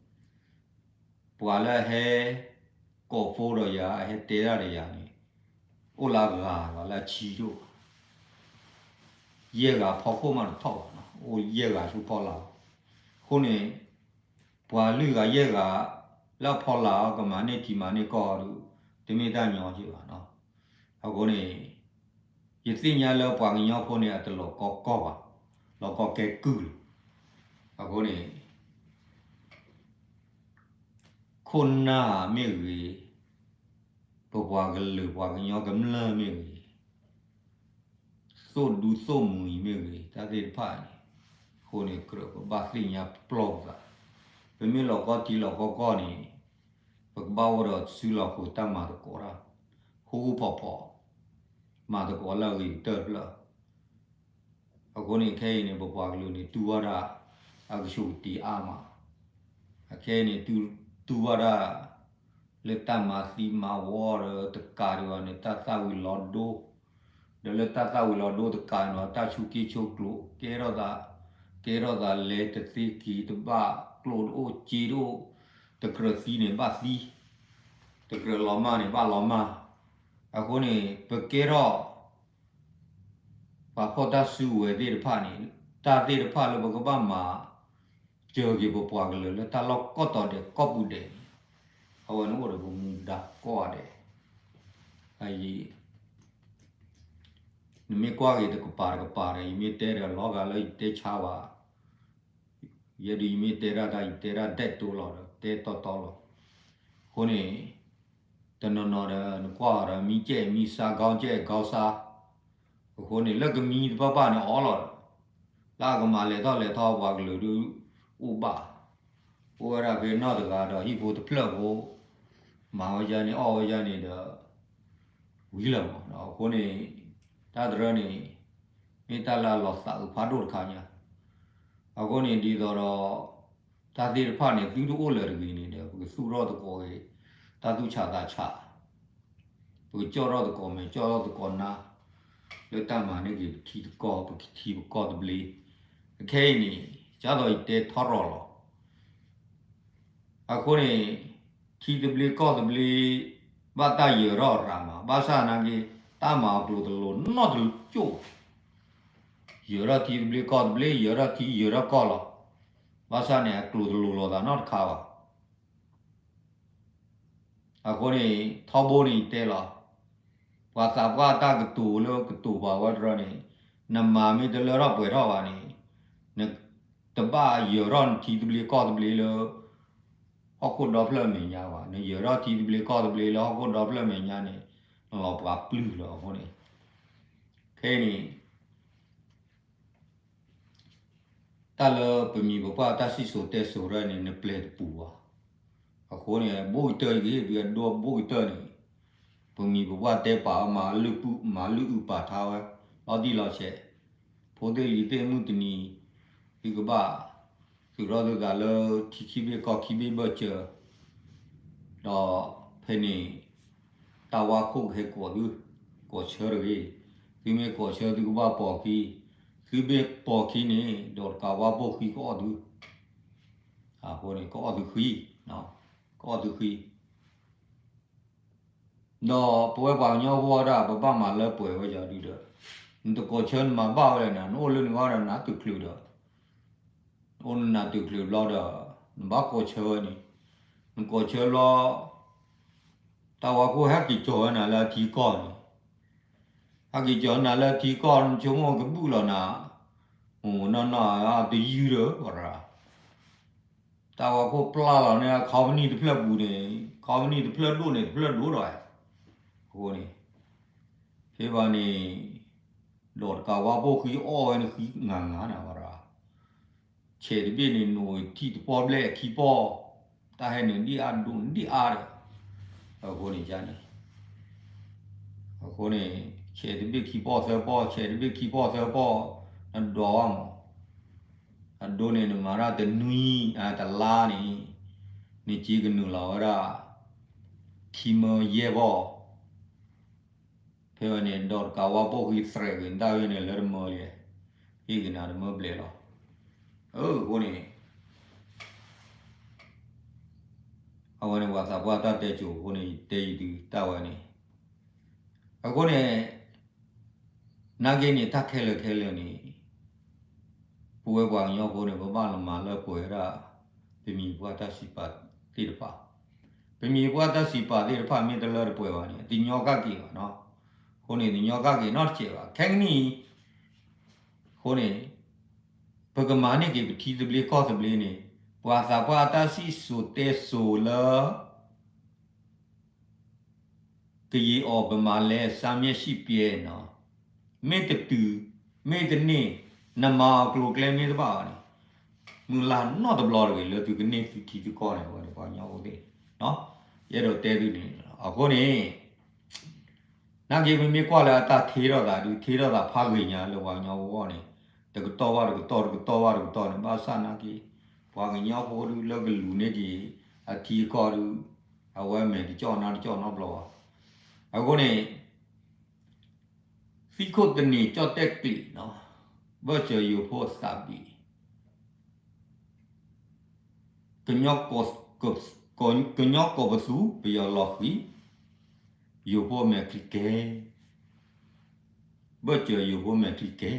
ပှၤလၢဟဲ ကိးဖိဒီးယၤ အဟဲတဲဒၣ်ဒီးယၤန့ၣ် အိၣ်လၢအဂၤလီၤ လၢအဆံဒိၣ် ယဲၢ်ဂၤဖီခိၣ်မးတထီၣ်ဘၣ်နီၤ အိၣ်ယဲၢ်ဂၤဆူဖီလာ်လီၤ. အဃိန့ၣ် ပှၤလွံၢ်ဂၤယဲၢ်ဂၤ လၢအဖီလာ်အီၤ ကမၤန့ၢ်ထံမၤန့ၢ်ကီၢ်အီၤဒီး တမ့ၢ်တၢ်ညီက့ဘၣ်နီၤ. အဃိန့ၣ် ယသ့ၣ်ညါလၢပှၤကညီဖိန့ၣ် အတလီၤကီကီၢ်ဘၣ်, လီၤကီကဲကုၢ်လီၤ. အဃိန့ၣ် ခိၣ်နၢ်မ့ၢ်ဂ့ၤ, ပပှၤကလုာ်ပှၤကညီကမျၢၢ်မ့ၢ်ဂ့ၤ, သိၣ်ဒူသိၣ်မှံၤမ့ၢ်ဂ့ၤ, တၢ်သ့ၣ်တဖၣ်န့ၣ်, အဃိန့ၣ် ကြၢးပဘၣ်သ့ၣ်ညါပျီၢ်ပသး, ပမ့ၢ်လီၤကီထံလီၤကီကီၢ်န့ၣ်, ပကဘၣ်အိၣ်ဒီးစုလီၢ်ဃုာ်တၢ်မၤသကိးတၢ်, ဃူဃူဖိးဖိး, မၤသကိးလၢအဂ့ၤကတၢၢ်တဖျၢၣ် အဃိန့ၣ် ခဲအံၤန့ၣ် ပပှၤကလုာ်န့ၣ် တူၢ်ဘၣ်ဒၣ် အကဆူးကတ့ၤအါမး, အခဲအံၤန့ၣ် တူၢ်ဘၣ်ဒၣ် လၢတၢ်မၤသံမၤဝီဒီးတကးဒံးဘၣ်န့ၣ် တၢ်သၣ်ဝံၤလီၤဒိ, ဒီးလၢတၢ်သၣ်ဝံၤလီၤဒိတကးန့ၣ် တၢ်ဆူးက့ဆူးကျိၤ ကဲထီၣ်သး, ကဲထီၣ်သးလဲၤတသ့က့ၤတဘၣ် ကျိတအိၣ်စ့တအိၣ်, တကြၢးသံန့ၣ်ဘၣ်သံ, တကြၢးလီၤမၢ်န့ၣ်ဘၣ်လီၤမၢ်, အဃိန့ၣ် ပကဲထီၣ် ပှၤဖီၣ်တၢ်စုကဝဲၤသ့ၣ်တဖၣ်န့ၣ်, တၢ်သ့ၣ်တဖၣ်လၢပကဘၣ်မၤစၢၤက့ၤပပှၤကလုာ်လၢတၢ်လီၢ်ကိးတီၤဒဲးကိးပူၤဒဲးန့ၣ်, အဝဲန့ၣ်အိၣ်ဒီးပမူဒါကိးဂၤဒဲး, အံၤ နမ့ၢ်ကွၢ်က့ၤတကပၤတကပၤဒီး ယမ့ၢ်တဲဒီးလီၤဂာ်လၢယတဲဆါဘၣ်, ယဲဒုးယမ့ၢ်တဲဒၣ်တၢ် ယတဲဒၣ်ဒဲးတိလီၤဒီး တဲတီတီလီၤ, အဃိန့ၣ် တနီၤနီၤဒီး နကွၢ်အီၤဒီး မံကဲးမံဆါ ခေါင်းကဲးခေါင်းဆါ, အဃိန့ၣ် လၢကမံတပၢ်ပၢ်န့ၣ်အီလီၤဒီး, လၢအကမၤလဲၤထီၣ်လဲၤထီပှၤကလုာ်ဒုးအိၣ်ဘၣ်, အိၣ်ဝဲဒၣ်ဖဲနီၢ်တဂၤဒီးဟံၣ်ဖိတဖျၢၣ်ဖိ, မၤဝဲယါန့ၣ်အီၣ်ဝဲယါန့ၣ်ဒီး ဝံၤလီၤမး, အဃိန့ၣ် တၢ်တရၢန့ၣ် မ့ၢ်တၢ်လၢအလီၤသးအုးဖးဒိၣ်တခါညါ, အဃိန့ၣ် ဒ်သိးဒီး တၢ်သ့ၣ်တဖၣ်န့ၣ် သုတအိၣ်လၢၤတဂ့ၤန့ၣ်ဒီး ပကသူၣ်ထီၣ်သကိးက့ၤ တၢ်သူၣ်ဆးသးဆး, ပကကၠီၣ်ထီၣ်သကိးမဲာ် ကၠီၣ်ထီၣ်သကိးနါ, လၢတၢ်မၤန့ၢ်က့ၤပထံပကီၢ် ပထံပကီၢ်သဘျ့, အခဲအံၤန့ၣ် ကၢ်သိးယတဲထီရီၤလီၤ အဃိန့ၣ် ထံသဘျ့ကီၢ်သဘျ့ ဘၣ်တၢ်ယၢၤထီၣ်ရၤမး ဘၣ်ဆၣ်နာ်က့ တၢ်မၤအကျိၤတလိၤနီတကၠိၣ်, ယၢၤထီၣ်ထံသဘျ့ကီၢ်သဘျ့ ယၢၤထီၣ်ထံယၢၤထီၣ်ကီၢ်လီၤ, ဘၣ်ဆၣ်န့ၣ် အကျိၤတလိၤလိာ်သးနီတခါဘၣ် အဃိန့ၣ် ထီဘိန့ၣ်ယတဲလီၤ, ပှၤသးပှၢ်တၢ်ကတိၤလၢကတိၤပာ်ဝဲတရၢန့ၣ်, နမၤမ့ၢ်တလၢထီၣ်ပှဲၤထီၣ်ဘၣ်န့ၣ်, နတဘၣ်ယၢၤထီၣ်နထံသဘျ့ကီၢ်သဘျ့လၢ ဟီၣ်ခိၣ်ဒီဖျၢၣ်အမဲာ်ညါဘၣ်, နယၢၤထီၣ်ထံသဘျ့ကီၢ်သဘျ့လၢဟီၣ်ခိၣ်ဒီဖျၢၣ်အမဲာ်ညါန့ၣ်, နလီၤပှၤပျုၢ်လီၤအဃိန့ၣ်, ခဲအံၤန့ၣ် တၢ်လၢပမံၤပပှၢ်တၢ်စံၣ်စိၤတဲစိၤရၢန့ၣ် နပျဲၤတပူၤဘၣ်, အဃိန့ၣ် ဘိၣ်ကတၢၢ်ယကဟ့ၣ်သုအဒိ ဘိၣ်ကတၢၢ်န့ၣ်, ပမံၤပပှၢ်တဲပာ်အီၤ မၤလုၢ်အုၣ်ပာ်ထါဝဲ လီၤတံၢ်လီၤဆဲး, ဖိသ့ၣ်လံၤသ့ၣ်မုၢ်တနံၤ, သုကဘၣ် သုးထီၣ်သုသးလၢထံခံဘ့ၣ်ကီၢ်ခံဘ့ၣ်ဘၢၣ်စၢၤ, ဒီးဖဲန့ၣ် တၢ်ဝါခိၣ်ကဟဲကိးသု, ကိးဆၢတဂ့ၤ, သုမ့ၢ်ကိးဆၢသုကဘၣ်ပိာ်ခံ, သုမ့ၢ်ပိာ်ခံန့ၣ် ဒီးတကးဝါပိာ်ဃံကအီၣ်သု, အဃိန့ၣ် ကအီၣ်သုဃံ, ကအီၣ်သုဃံ ဒီးပဝဲပှၤကညီဖိဒၣ် ပဘၣ်မၤလၢပှဲၤဝဲယၤဒုဒီး, နတကိးဆၢနမၤဘၣ်ဝဲလဲၣ်န့ၣ် နအိၣ်လၢနဂီၢ်ဒီးနးတုၤချုးဒီး, နအိၣ်နနးတုၤချုးဘျီဒီး, နဘၣ်ကိးဆၢဝဲန့ၣ်, နကိးဆၢဘျီ တၢ်ဝါခိၣ်ဟဲက့ၤကၠီၤဝဲနၤလၢအထံကီၢ်န့ၣ်, ဟဲက့ၤကၠီၤနၤလၢအထံကီၢ် နဆိကမိၣ်ကဘုၣ်လီၤနၤ, နီၢ်နီၢ်တယုၢ်ဒီးဝဲဒၣ် တၢ်ဝါခိၣ်ပျၢ်လီၤန့ၣ် ခီပနံၣ်တဖျၢၣ်ပူၤန့ၣ်, ခီပနံၣ်တဖျၢၣ်ဒိၣ်န့ၣ် တဖျၢၣ်ဒိၣ်ဒီး, အဃိန့ၣ်, ဖဲဘၣ်န့ၣ်, ဒီးတကးဝါပိာ်ဃံအီၣ်ဝဲန့ၣ်ဃံငါငါန့ၣ်ဝဲဒၣ်, ဆဲးတဘ့ၣ်န့ၣ် နိၣ်ထံၣ်တပီၢ်ဘျဲၣ်ခံပီၢ်, တၢ်ဟဲန့ၣ်ဒံၣ်အါဒိၣ်ဒံၣ်အါဒီး, အဃိန့ၣ်ယါန့ၣ် အဃိန့ၣ် ဆဲးတဘ့ၣ်ခံပီၢ်သၢပီၢ် ဆဲးတဘ့ၣ်ခံပီၢ်သၢပီၢ်, နဒွးဝဲမး, အဒိန့ၣ် နမၤတၢ်တနွံ, တလါန့ၣ်, နစ့ကနုာ်လီၤဝဲဒၣ်, ခံမၢယဲၢ်ပီၢ်, ဖဲဝဲန့ၣ် ဒီးတကးဝါပိာ်ဃံသရဲးဂ့ၤ နတၢ်ဝဲန့ၣ်လၢတမၢလံ, ဟ့ၣ်က့ၤနၤတမၢဘျဲးလီၤ, အဃိန့ၣ် အ အဝဲန့ၣ်ပှၤသးပှၢ်တၢ်တဲကိၤအဃိန့ၣ် ယတဲယံၤဒုးတၢ်ဝဲန့ၣ်, အဃိန့ၣ် နာ်က့န့ၣ် တၢ်ခဲလၢာ်ခဲလၢာ်န့ၣ် ပဝဲပှၤကညီဖိန့ၣ် ပဘၣ်လီၤမၤလၢပှဲၤဝဲဒၣ် ပမံၤပှၢ်တၢ်စံးပာ်သ့ၣ်တဖၣ်, ပမံၤပှၢ်တၢ်စံးပာ်သ့ၣ်တဖၣ် မ့ၢ်တလၢတပှဲၤဘၣ်န့ၣ် တညီကၣ်က့ၤဘၣ်နီၤ. အဃိန့ၣ် တညီကၣ်က့ၤနီတစဲးဘၣ်. ခဲကနံၣ်အံၤ အဃိန့ၣ် ပကမၤန့ၢ်က့ၤပထံသဘျ့ကီၢ်သဘျ့န့ၣ် ပှၤသးပှၢ်အတၢ်စံၣ်စိၤတဲစိၤလၢ ကယံာ်အီၤပမၤလဲၤ စၢ်မျဲၢ်စံၣ်ပျဲနီၤ, မ့ၢ်တတုၤ မ့ၢ်တန့ၢ် နမၤအီၤကျိၤကျဲမ့ၢ်တဘၣ်ဘၣ်န့ၣ် မုၢ်လၢ်နီတဘျီတဂ့ၤ လၢသုကန့ၢ်သုထံသုကီၢ်န့ၣ် အဝဲန့ၣ်ပှၤကညီဖိသ့ၣ်, ယအဲၣ်ဒိးတဲသုန့ၣ်လီၤ. အဃိန့ၣ် နာ်က့ပမ့ၢ်ကွၢ်လၢအတၢ်ထ့ထီၣ်သးဒုး ထ့ထီၣ်သးဖးဂ့ၤညါလၢပှၤကညီဖိအဂီၢ်န့ၣ် တကတီၢ်ဘၣ်တကတီၢ် တကတီၢ်ဘၣ်တကတီၢ်န့ၣ် ဘၣ်ဆၣ်နာ်က့ ပှၤကညီဖိဒုးလၢကလူၤန့ၢ်က့ၤ အထံအကီၢ်ဒုး အဝဲမဲာ်တကၠီၣ်နါတကၠီၣ်နီတဘျီဘၣ်. အဃိန့ၣ် သံခိၣ်တနံၤကၠီၣ်တဲၣ်ကျံးနီၤ, ဘၢၣ်စၢၤယိၤဖိသးဘံၣ် က ကညီကီၢ်ပသူ ပယီၤလီၤဃံၤ ယိၤဖိမဲာ်ချံကဲ, ဘၢၣ်စၢၤယိၤဖိမဲာ်ချံကဲ.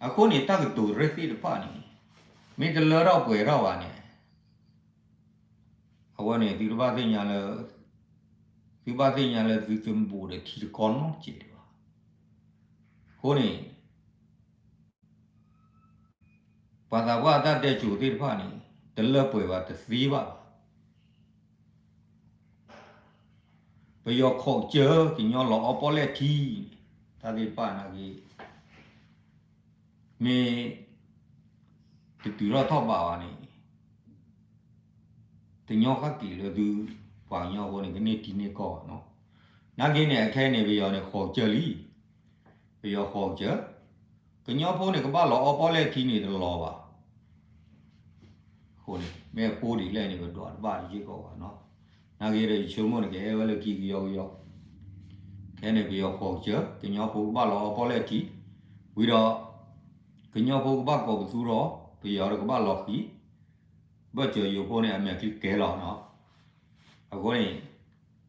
အဃိန့ၣ် တၢ်ကတိၤရဲၣ်သ့ၣ်တဖၣ်န့ၣ် မ့ၢ်တလၢထီၣ်ပှဲၤထီၣ်ဘၣ်န့ၣ် အဝဲန့ၣ် သုတဘၣ်သ့ၣ်ညါလၢ သုဘၣ်သ့ၣ်ညါလၢသုတဘူးဒီးထံတကီၢ်နီတစဲးဒံးဘၣ်. အဃိန့ၣ် ပှၤသးပှၢ်အတၢ်တဲကိၤသ့ၣ်တဖၣ်န့ၣ် တလၢပှဲၤဘၣ်တသ့ဘၣ်ဘၣ်. ပယီၤခိးကစၢၢ် ကညီလီၤအီပီၣ်လဲၣ်ထံ တၢ်သ့ၣ်တဖၣ်နာ်က့ မ့ၢ်တတုၤထီၣ်ထီၣ်ဘးဘၣ်န့ၣ် တညီဃၣ်က့ၤလၢသု ပှၤကညီဖိန့ၣ် ကန့ၢ်ထံန့ၢ်ကီၢ်ဘၣ်နီၤ. နာ်က့န့ၣ် အခဲအံၤန့ၣ် ပယီၤန့ၣ် ဃီၤကစၢၢ်လံ, ပယီၤဃီၤကစၢၢ်, ကညီဖိန့ၣ် ကဘၣ်လီၤအီပီၣ်လဲၣ်ထံန့ၣ်တလီၤဘၣ်. အဃိန့ၣ် မ့ၢ်အပိၢ်ဒ်လဲၣ်န့ၣ် ပဒွးတဘၣ်တယ့ၢ်ကီးဘၣ်နီၤ. နာ်က့ဒီး ယဆိကမိၣ်န့ၣ် ကဟဲဝဲလၢခံကယီကယီ, ခဲန့ၣ် ပယီၤဃီၤကစၢၢ် ကညီဖိကဘၣ်လီၤအီပီၣ်လဲၣ်ထံ, ဝံၤဒီး ကညီဖိကဘၣ်ကိးပသူထီၣ်, ပယီၤဒီးကဘၣ်လီၤဃံၤ, ဘၢၣ်စၢၤယိၤဖိန့ၣ် အမဲာ်ချံကဲလီၤနီၤ. အဃိန့ၣ်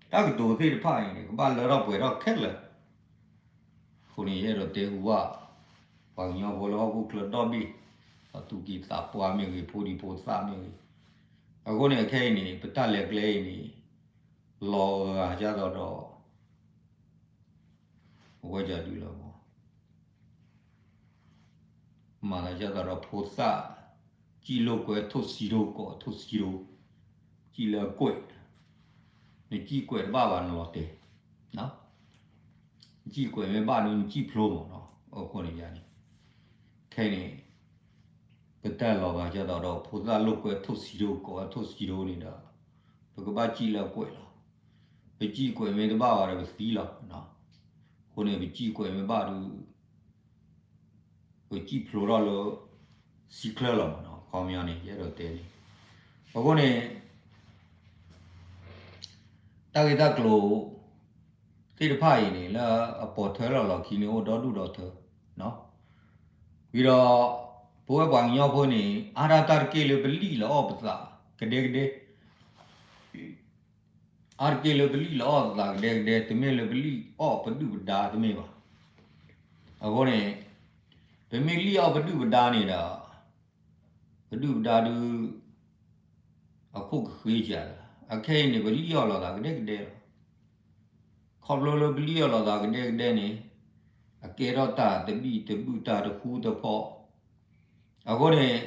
တၢ်ကတိၤသ့ၣ်တဖၣ်အံၤန့ၣ် ကဘၣ်လၢထီၣ်ပှဲၤထီၣ်ခဲလၢာ်. အဃိန့ၣ် ယအဲၣ်ဒိးတဲဟူဘၣ် ပှၤကညီဖိလၢဟီၣ်ခိၣ်ချၢဒီဘ့ၣ်, ဒီးသူၣ်ကံၢ်သးပှၢ်မ့ၢ်ဂ့ၤ ဖိဒံဖိသၣ်မ့ၢ်ဂ့ၤ, အဃိန့ၣ် အခဲအံၤန့ၣ် ပတၢ်လဲၤကျဲအံၤန့ၣ် လီၤဂာ်ဒ်သိးဒီး အဝဲဒၣ်ဒုးလီၤမး မၤသးဒ်သိးဒီးဖိသၣ် စံၣ်လိာ်ကွဲထိၣ်စံဒိၣ် ကိးထိၣ်စံဒိၣ်, စံၣ်လၢအကွဲး, နစံၣ်ကွဲးတဘၣ်ဘၣ်နလီၤတဲာ်, နစံၣ်ကွဲးမ့ၢ်ဘၣ်ဒုး နစံၣ်ဖျိမးနီၤ. အဃိန့ၣ်ယၤန့ၣ် ခဲအံၤန့ၣ် ပတၢ်လီၤဂာ်ဒ်သိးဒီး ဖိသၣ်လိာ်ကွဲထိၣ်စံဒိၣ် ကိးဝဲထိၣ်စံဒိၣ်န့ၣ်ဒီး ပကဘၣ်စံၣ်လၢအကွဲးလီၤ. ပစံၣ်ကွဲးမ့ၢ်တဘၣ်ဘၣ်ဒီးပသံလီၤ. အဃိန့ၣ် ပစံၣ်ကွဲးမ့ၢ်ဘၣ်ဒုး ပစံၣ်ဖျိထီၣ်လၢ စံၣ်ချၢလီၤမးနီၤ. ခီပညီန့ၣ် ယအဲၣ်ဒိးတဲန့ၣ် အဃိန့ၣ် တၢ်ဂ့ၢ်တၢ်ကျိၤသ့ၣ်တဖၣ်အံၤန့ၣ် လၢအပိာ်ထွဲလီၤလီၤခံန့ၣ် အိၣ်ဒီဒူၣ်ဒီထၢ ဝံၤဒီး ပဝဲပှၤကညီဖိန့ၣ် အါဒၣ်တၢ်တက့ၢ်လၢပလံၣ်လီၤအီၣ်ပသးကဒဲကဒဲ, အါတက့ၢ်လၢပလံၣ်လီၤအီၣ်ပသးကဒဲကဒဲ, တမ့ၢ်လၢပလံၣ်အီၣ်ပဒုၣ်ပဒါတမ့ၢ်ဘၣ်. အဃိန့ၣ် ပမ့ၢ်လံၣ်အီၣ်ပဒုၣ်ပဒါန့ၣ်ဒီး ပဒုၣ်ပဒါဒုး အခိၣ်ကဃ့ကၤလီၤ. အခဲအံၤန့ၣ် ပလံၣ်အီၣ်လိာ်သးကဒဲကဒဲလီၤ. ခီဖျိလၢပလံၣ်အီၣ်လိာ်သးကဒဲကဒဲန့ၣ် အကဲထီၣ်တၢ်တဘံၣ်တဘုၣ် တၢ်တဃူတဖိး. အဃိန့ၣ်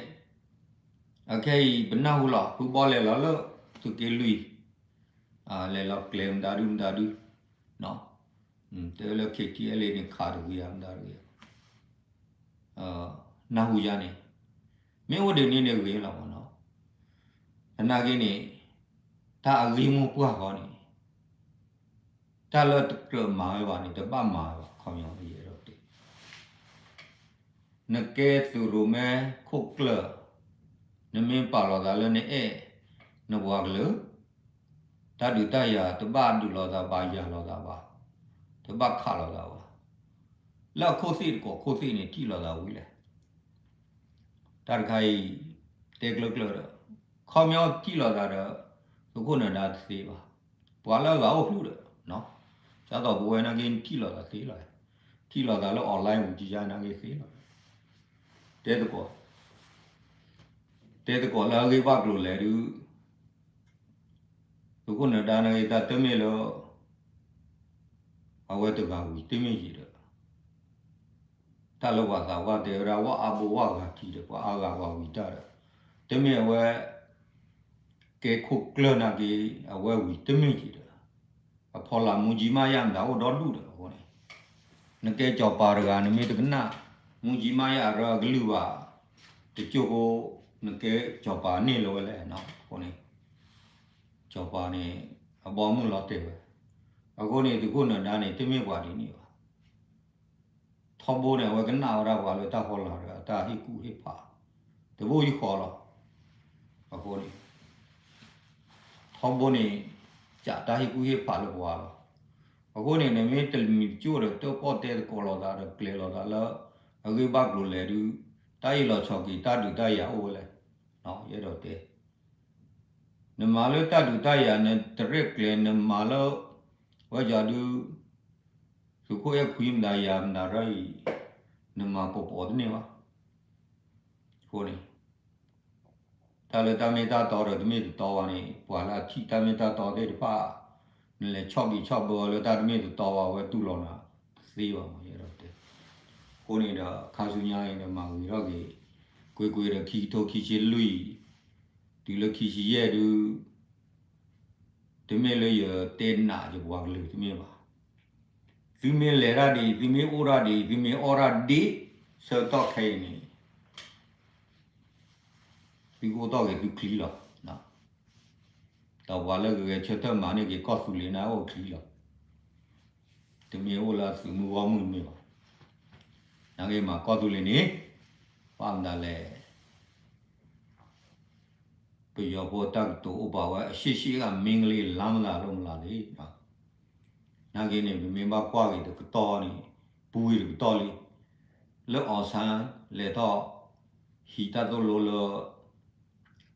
အခဲအံၤ ပနၢ်ဟူလီၤ ဖုဘီလဲၤလီၤလၢ သုးက့လွံၢ် လဲၤလီၤကျဲမတၤဒုမတၤဒု တဲလၢ ခ့ထံအဲလ့န့ၣ် ခးတဂ့ၤဧါ မတၤတဂ့ၤဧါ နၢ်ဟူယါန့ၣ် မ့ၢ်အိၣ်ဒ်န့ၣ်န့ၣ်ဂ့ၤလီၤမးနီၤ. သနာ်က့န့ၣ် တၢ်အဂ့ၢ်မိၢ်ပှၢ်ဃီန့ၣ် တၢ်လၢတကြၢးမၤဝဲဘၣ်န့ၣ် တဘၣ်မၤဝဲဘၣ် ခီပညီယအဲၣ်ဒိးတဲ နကဲသုးရိၣ်မဲခိၣ်ကျၢၢ် နမ့ၢ်ပာ်လီၤသးလၢနအဲၣ် နပှၤကလုာ် တၢ်ဒုးတၢ်ယၤတဘၣ်ဒုးလိာ်သးဘၣ်ယၤလိာ်သးဘၣ်, တဘၣ်ခးလိာ်သးဘၣ်. လၢအခိၣ်သ့ၣ်တကိးခိၣ်သ့ၣ်န့ၣ် ထံၣ်လိာ်သးဝံၤလဲၣ်. တၢ်တခါအံၤ တဲကျၢၤကျၢၤဒီး ခီပညီထံၣ်လိာ်သးဒီး သုးခိၣ်နၢၤဒါတသ့ဘၣ်. ပှၤလၢအဂၤအိၣ်ဃုာ်ဒီး ဒ်သိးပဝဲနာ်က့ထံၣ်လိာ်သးသ့လီၤ. ထံၣ်လိာ်သးလၢ online ဝံၤကယါနာ်က့သ့လီၤ. တဲသကိး တဲသကိးလၢအဂ့ၢ်ဘၣ်ကျိၤလဲၣ်ဒုး သုးခိၣ်နၢၤဒါနာ်က့ တၢ်တမ့ၢ်လၢ အဝဲတဂၤဝံၤတမ့ၢ်ယံၤဒီး တၢ်လၢပှၤသးပှၢ်တဲဝဲဒၣ် ဝၣ်အါဘိဝၣ်ဂၤထံးဒီး ပှၤအါဂၤပှၤဝံၤတၢ်ဒီး တမ့ၢ်အဝဲ ကဲခိၣ်ကျၢၢ်နာ်က့ အဝဲဝံၤတမ့ၢ်ယံၤဒီး အဖီလာ်မူကၠံမးယၣ်မတၤအိၣ်ဒီဒူၣ်ဒီးအဃိန့ၣ် နကဲစီၤပၤတဂၤ နမ့ၢ်တကနၣ် မူကၠံမးယၣ်အရၢအကလုၢ်ဘၣ် တကၠိၢ်ဖိ နကဲစီၤပၤန့ၢ်လၢၤဝဲလဲၣ်နီၤ အဃိန့ၣ် စီၤပၤန့ၣ် အဘီအမုၢ်လီၤတဲာ်ဝဲ အဃိန့ၣ် သုးခိၣ်နၢၤဒါန့ၣ် တမ့ၢ်ပှၤဒ်န့ၣ်ဘၣ်. ထီဘိန့ၣ် အဝဲကနၣ်ဝဲဒၣ်ပှၤလၢတၢ်ဖီလာ်ဒီး အတၢ်ဟ့ၣ်ကူၣ်ဟ့ၣ်ဖး တဘိယူၢ်ဃီလီၤ. အဃိန့ၣ် ထီဘိန့ၣ် ကးတၢ်ဟ့ၣ်ကူၣ်ဟ့ၣ်ဖးလၢပှၤလီၤ. အဃိန့ၣ် နမ့ၢ်တမံၤတကၠိၢ်ဒီး တၢၣ်ပီၣ်တဲသကိးလိာ်သးဒီး ကျဲၤလိာ်သးလၢ အဂ့ၢ်ဘၣ်ကျိၤလဲၣ်ဒုး တၢ်အ့ၣ်လိာ်ဆိးက့ၤ တၢ်ဒုးတၢ်ယၤအိၣ်ဝဲလဲၣ်. ယအဲၣ်ဒိးတဲ နမၤလၢတၢ်ဒုးတၢ်ယၤ နတရဲၣ်ကျဲၤ နမၤလၢ ဝဲကဒုး သုးခိၣ်အဲၣ်ခွံမတၤယၤမတၤရၢအံၤ နမၤပိာ်ပိာ်တန့ၢ်ဘၣ်. အဃိန့ၣ် တၢ်လၢတၢ်မ့ၢ်တၢ်တီဒီးတမ့ၢ်တတီဘၣ်န့ၣ် ပှၤလၢအထံၣ်တၢ်မ့ၢ်တၢ်တီသ့ၣ်တဖၣ် နလဲၤဆီၣ်ဘံးဆီၣ်ဘၢအီၤလၢတၢ်တမ့ၢ်တတီဘၣ် အဝဲတူၢ်လိာ်နၤတသ့ဘၣ်မး ယအဲၣ်ဒိးတဲ. အဃိန့ၣ်ဒီး ခါဆူညါအံၤဒီး မၤဂ့ၤထီၣ်က့ၤ ကွ့ၢ်ကွ့ၢ်ဒီး ခံကထိခံဆံလွံၢ် တုၤလၢခံဆံယဲၢ်ဒုး တမ့ၢ်လၢယတဲနးယပှၤကလုာ်တမ့ၢ်ဘၣ်. သုမ့ၢ်လဲၤတၢ်ဒ်အံၤ သုမ့ၢ်အိၣ်တၢ်ဒ်အံၤ သုမ့ၢ်အီၣ်တၢ်ဒ် ဆၢကတီၢ်ခဲအံၤန့ၣ် သုကအိၣ်တီၢ်က့ၤသုချံလီၤ. ဒီးပှၤလၢကဂဲၤဆၢထၢၣ်မၤန့ၢ်က့ၤကီၢ်သူလ့ၤန့ၣ်အိၣ်ချံလီၤ. တမ့ၢ်အိၣ်လၢသုးမုၢ်ဂီၢ်မုၢ်တမ့ၢ်ဘၣ်. နာ်က့မၤကီၢ်သူလ့ၤန့ၣ် ဘၣ်မနုၤလဲၣ် ပယီၤဖိတၢ်ကတိၤအိၣ်ပာ်ဝဲ အရှေ့ရှေ့ကမင်းကလေး လမ်းမလာလို့မလာသေး နာ်က့န့ၣ် ပမ့ၢ်ဘၣ်ကွၢ်က့ၤတကတီၢ်န့ၣ် ပူၤက့ၤတကတီၢ်လံ. လၢအီၣ်ဆၣ်လဲၤထီၣ် ဟံးတၢ်သိၣ်လိလၢ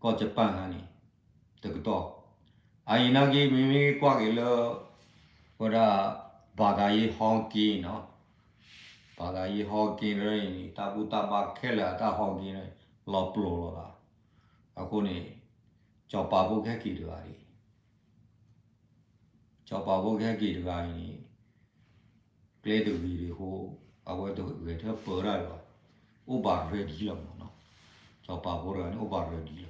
ကီၢ်ကၠပၣ်ခါန့ၣ် တကတီၢ် အအံၤနာ်က့ မ့မ့ၢ်ကွၢ်က့ၤလၢ ဝဲဒၣ် ဘာသာရေးဟောင်းကင်းနီၤ ဘာသာရေးဟောင်းကင်းန့ၣ် တၢ်ဘူၣ်တၢ်ဘါခဲလၢာ်အတၢ်ဟောင်းကင်းန့ၣ် လီၤပျိာ်လိာ်သး အဃိန့ၣ် စီၤပၤဖိကဟဲက့ၤတဂၤဒံး စီၤပၤဖိကဟဲက့ၤတဂၤအံၤန့ၣ် ကျဲတဂ့ၤဒံးအဃိ အဝဲတဂဲၤထၢၣ်ပၢတၢ်ဒံးဘၣ် အိၣ်ဘၣ် ready လီၤမးနီၤ စီၤပၤဖိတဂၤန့ၣ် အိၣ်ဘၣ် ready လီၤ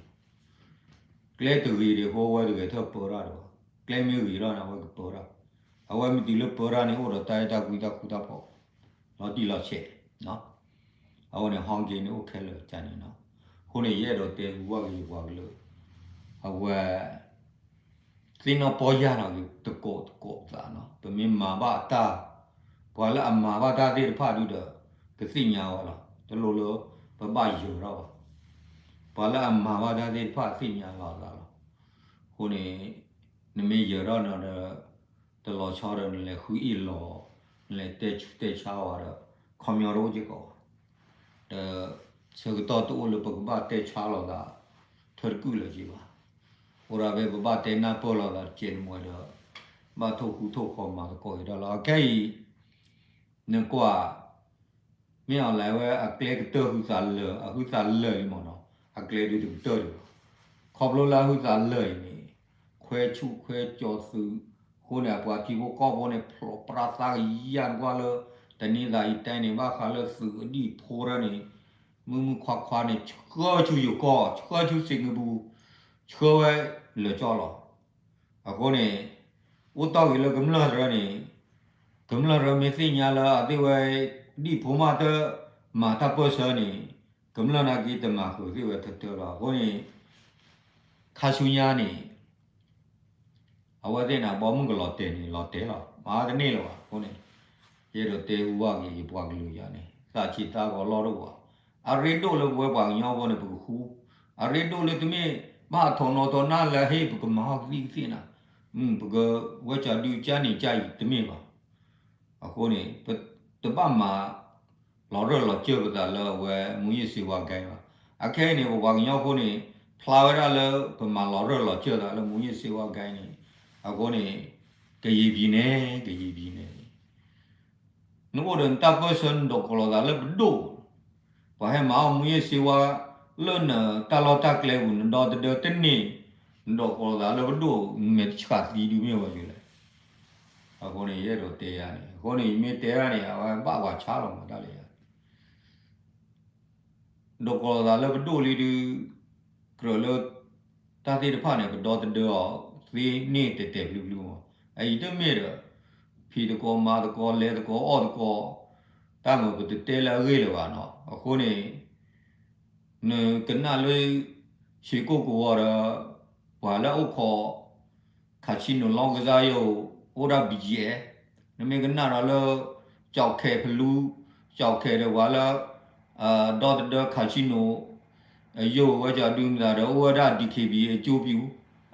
ကျဲတဂ့ၤဒံးအဃိ အဝဲတဂဲၤထၢၣ်ပၢတၢ်ဒံးဘၣ် ကျဲမ့ၢ်ဂ့ၤထီၣ်န့ၣ် အဝဲကပၢတၢ် အဝဲမ့ၢ်တုၤလၢပၢတၢ်န့ၣ် အိၣ်ဒီးတၢ်အဲၣ်တၢ်ကွံတၢ်ဃူတၢ်ဖိး လီၤတံၢ်လီၤဆဲး အဝဲန့ၣ် ဟီက့ၤန့ၣ်အိၣ်ခဲလၢာ်ကန့ၣ်နီၤ အဃိန့ၣ် ယအဲၣ်ဒိးတဲဟူဘၣ်က့ၤယပှၤကလုာ် အဝဲ သ့ၣ်နီၣ်ပီၢ်ယၢ်လီၤက့ၤသကိးသကိးပသးနီၤ ပမ့ၢ်မၤဘၣ်တၢ် ပှၤလၢအမၤဘၣ်တၢ်သ့ၣ်တဖၣ်ဒုဒီး ကသ့ၣ်ညါဝဲလီၤ တလိၣ်လၢ ပဘၣ်ယၢၤထီၣ်ဘၣ် ပှၤလၢအမၤဘၣ်တၢ်သ့ၣ်တဖၣ်သ့ၣ်ညါလီၤသးလီၤ အဃိန့ၣ် နမ့ၢ်ယၢၤထီၣ်နီၤဒီး တလီၤဆီဒီး နလဲၤဃုအ့ၣ်လီၤ နလဲၤတဲဆူးတဲဆါဝဲဒီး ခီပညီတအိၣ်စ့ၢ်ကီးဘၣ် ဒီး ဆၢကတီၢ်တအိၣ်လၢပကဘၣ်တဲဆါလိာ်သး ထၢတကုၢ်လၢၤက့ၤဘၣ် အိၣ်ဒၣ်ဖဲပဘၣ်တဲနၢ်ပၢၢ်လိာ်သးတကဲးတမှဲၤဒီး ဘၣ်ထိၣ်ဃူထိၣ်ဃီၤမၤသကိးက့ၤတၢ်လီၤ အခဲအံၤ နကွၢ် မ့ၢ်အီၤလဲၣ်ဝဲအကျဲကတၢၢ်ဟုသးလၢာ် အဟုသးလၢာ်လံမ့ၢ်နီၤ အကျဲဒုးတကတၢၢ်ဒံးဘၣ် ခီဖျိလၢအဟုသးလၢာ်အံၤန့ၣ် ခွဲဆူၣ်ခွဲကၠီၤသုး အဃိန့ၣ် အပှၤထံဖိကီၢ်ဖိန့ၣ် ဖျိးပြးသးကယၢ်နကွၢ်လၢ တနံၤသးအံၤတဲန့ၣ် ဘၣ်ဃးလၢသုးအဒံၣ်ဖိတၢ်န့ၣ် မုၢ်မုၢ်ခွါခွါန့ၣ် ဆှၢဆူယိၤကီၢ် ဆှၢဆူစ့ၣ်ကပူၤ ဆှၢဝဲလၢာ်ကၠီလီၤ အဃိန့ၣ် အိၣ်တီၢ်က့ၤလၢကမျၢၢ်တရၢန့ၣ် ကမျၢၢ်တရၢမ့ၢ်သ့ၣ်ညါလၢအသ့ၣ်ဝဲ ဒံၣ်ဖိမးတၢ် မၤတၢ်ပၢၢ်ဆၢန့ၣ် ကမျၢၢ်နာ်က့တမၤဃုာ်သ့ၣ်ဝဲတၢၢ်တၢၢ်လီၤ. အဃိန့ၣ် ခါဆူညါန့ၣ် အဝဲသ့ၣ်န့ၣ် ဘီမုၢ်ကလီၤတဲာ်န့ၣ် လီၤတဲာ်လီၤ မၤတန့ၢ်လၢၤဘၣ်. အဃိန့ၣ် ယအဲၣ်ဒိးတဲဟူဘၣ်က့ၤယပှၤကလုာ်ယၤန့ၣ် သးဆံးသးဂီၤလီၢ်တအိၣ်ဘၣ်. အရ့ဒိၣ်လၢပဝဲပှၤကညီဖိန့ၣ် ပကဃူ အရ့ဒိၣ်လၢတမ့ၢ်ဘၣ်ထီၣ်နီၣ်ထီၣ်နၢ်လၢဟ့ၣ် ပကမၤဟီၣ်ကသံၣ်ကသ့ၣ်နၤ ပကဝဲကၠီဒုကၠါန့ၣ်ကၠါအံၤတမ့ၢ်ဘၣ်. အဃိန့ၣ် ပတဘၣ်မၤ လီၤရၢၢ်လီၤစၢၢ်ပသးလၢအဝဲ မူးယစ်ဆေးဝါးဂိုဏ်းဘၣ်. အခဲအံၤန့ၣ် ပပှၤကညီဖိန့ၣ် ဖျါဝဲဒၣ်လၢပမၤလီၤရၢၢ်လီၤစၢၢ်သးလၢမူယ့ၣ်စ့ဝါကဲန့ၣ်, အဃိန့ၣ် ကယံာ်ပံၤန့ၣ် ကယံာ်ပံၤန့ၣ် နအိၣ်ဒီးနတၢ်ပၢၢ်ဆၢ နဒိးကိးလီၤသးလၢပဒိၣ်, ပှၤဟဲမၤအီၣ်မူယ့ၣ်စ့ဝါ လၢနတၢ်လီၢ်တၢ်ကျဲပူၤ နဒီသဒၢတန့ၢ်, နဒိးကိးလီၤသးလၢပဒိၣ် နမဲာ်တဆှးသံဒုးမ့ၢ်ဝဲယလဲၣ်. အဃိန့ၣ် ယအဲၣ်ဒိးတဲယၤန့ၣ်, အဃိန့ၣ် ယမ့ၢ်တဲဒၣ်န့ၣ် အဝဲဘၣ်ပှၤဆါလီၤမးတၢ်လၢယၤ ဒိးကိးလီၤသးလၢပဒိၣ်လံဒုး, ကြၢးလၢ တၢ်သ့ၣ်တဖၣ်န့ၣ် ပဒီသဒၢအီၤသ့န့ၢ်တဲာ်တဲာ်ဖျုးဖျုးမး, အအံၤတမ့ၢ်ဒီး ဖံးသကိးမၤသကိးလဲၤသကိးအီၣ်သကိး, တၢ်မၤပတတဲလၢအဂ့ၢ်လၢၤဘၣ်နီၤ, အဃိန့ၣ် နကနၣ်လၢ ရွှေကုက္ကိုဒီး ပှၤလၢအအိၣ်ခိး casino လောင်းကစားရုံ အိၣ်ဒၣ် ဘီၣ်ကၠံၣ်အဲၣ်, နမ့ၢ်ကနၣ်ဒီးလၢ ကၠီၣ်ခဲၣ်ဖလူ, ကၠီၣ်ခဲၣ်ဒီးပှၤလၢ ဒီသဒၢ casino အယိာ်ဝဲကၠီဒုမတၤဒီး အိၣ်ဝဲဒၣ် ဒီခ့ဘံၣ် အကၠိပံၤအူ,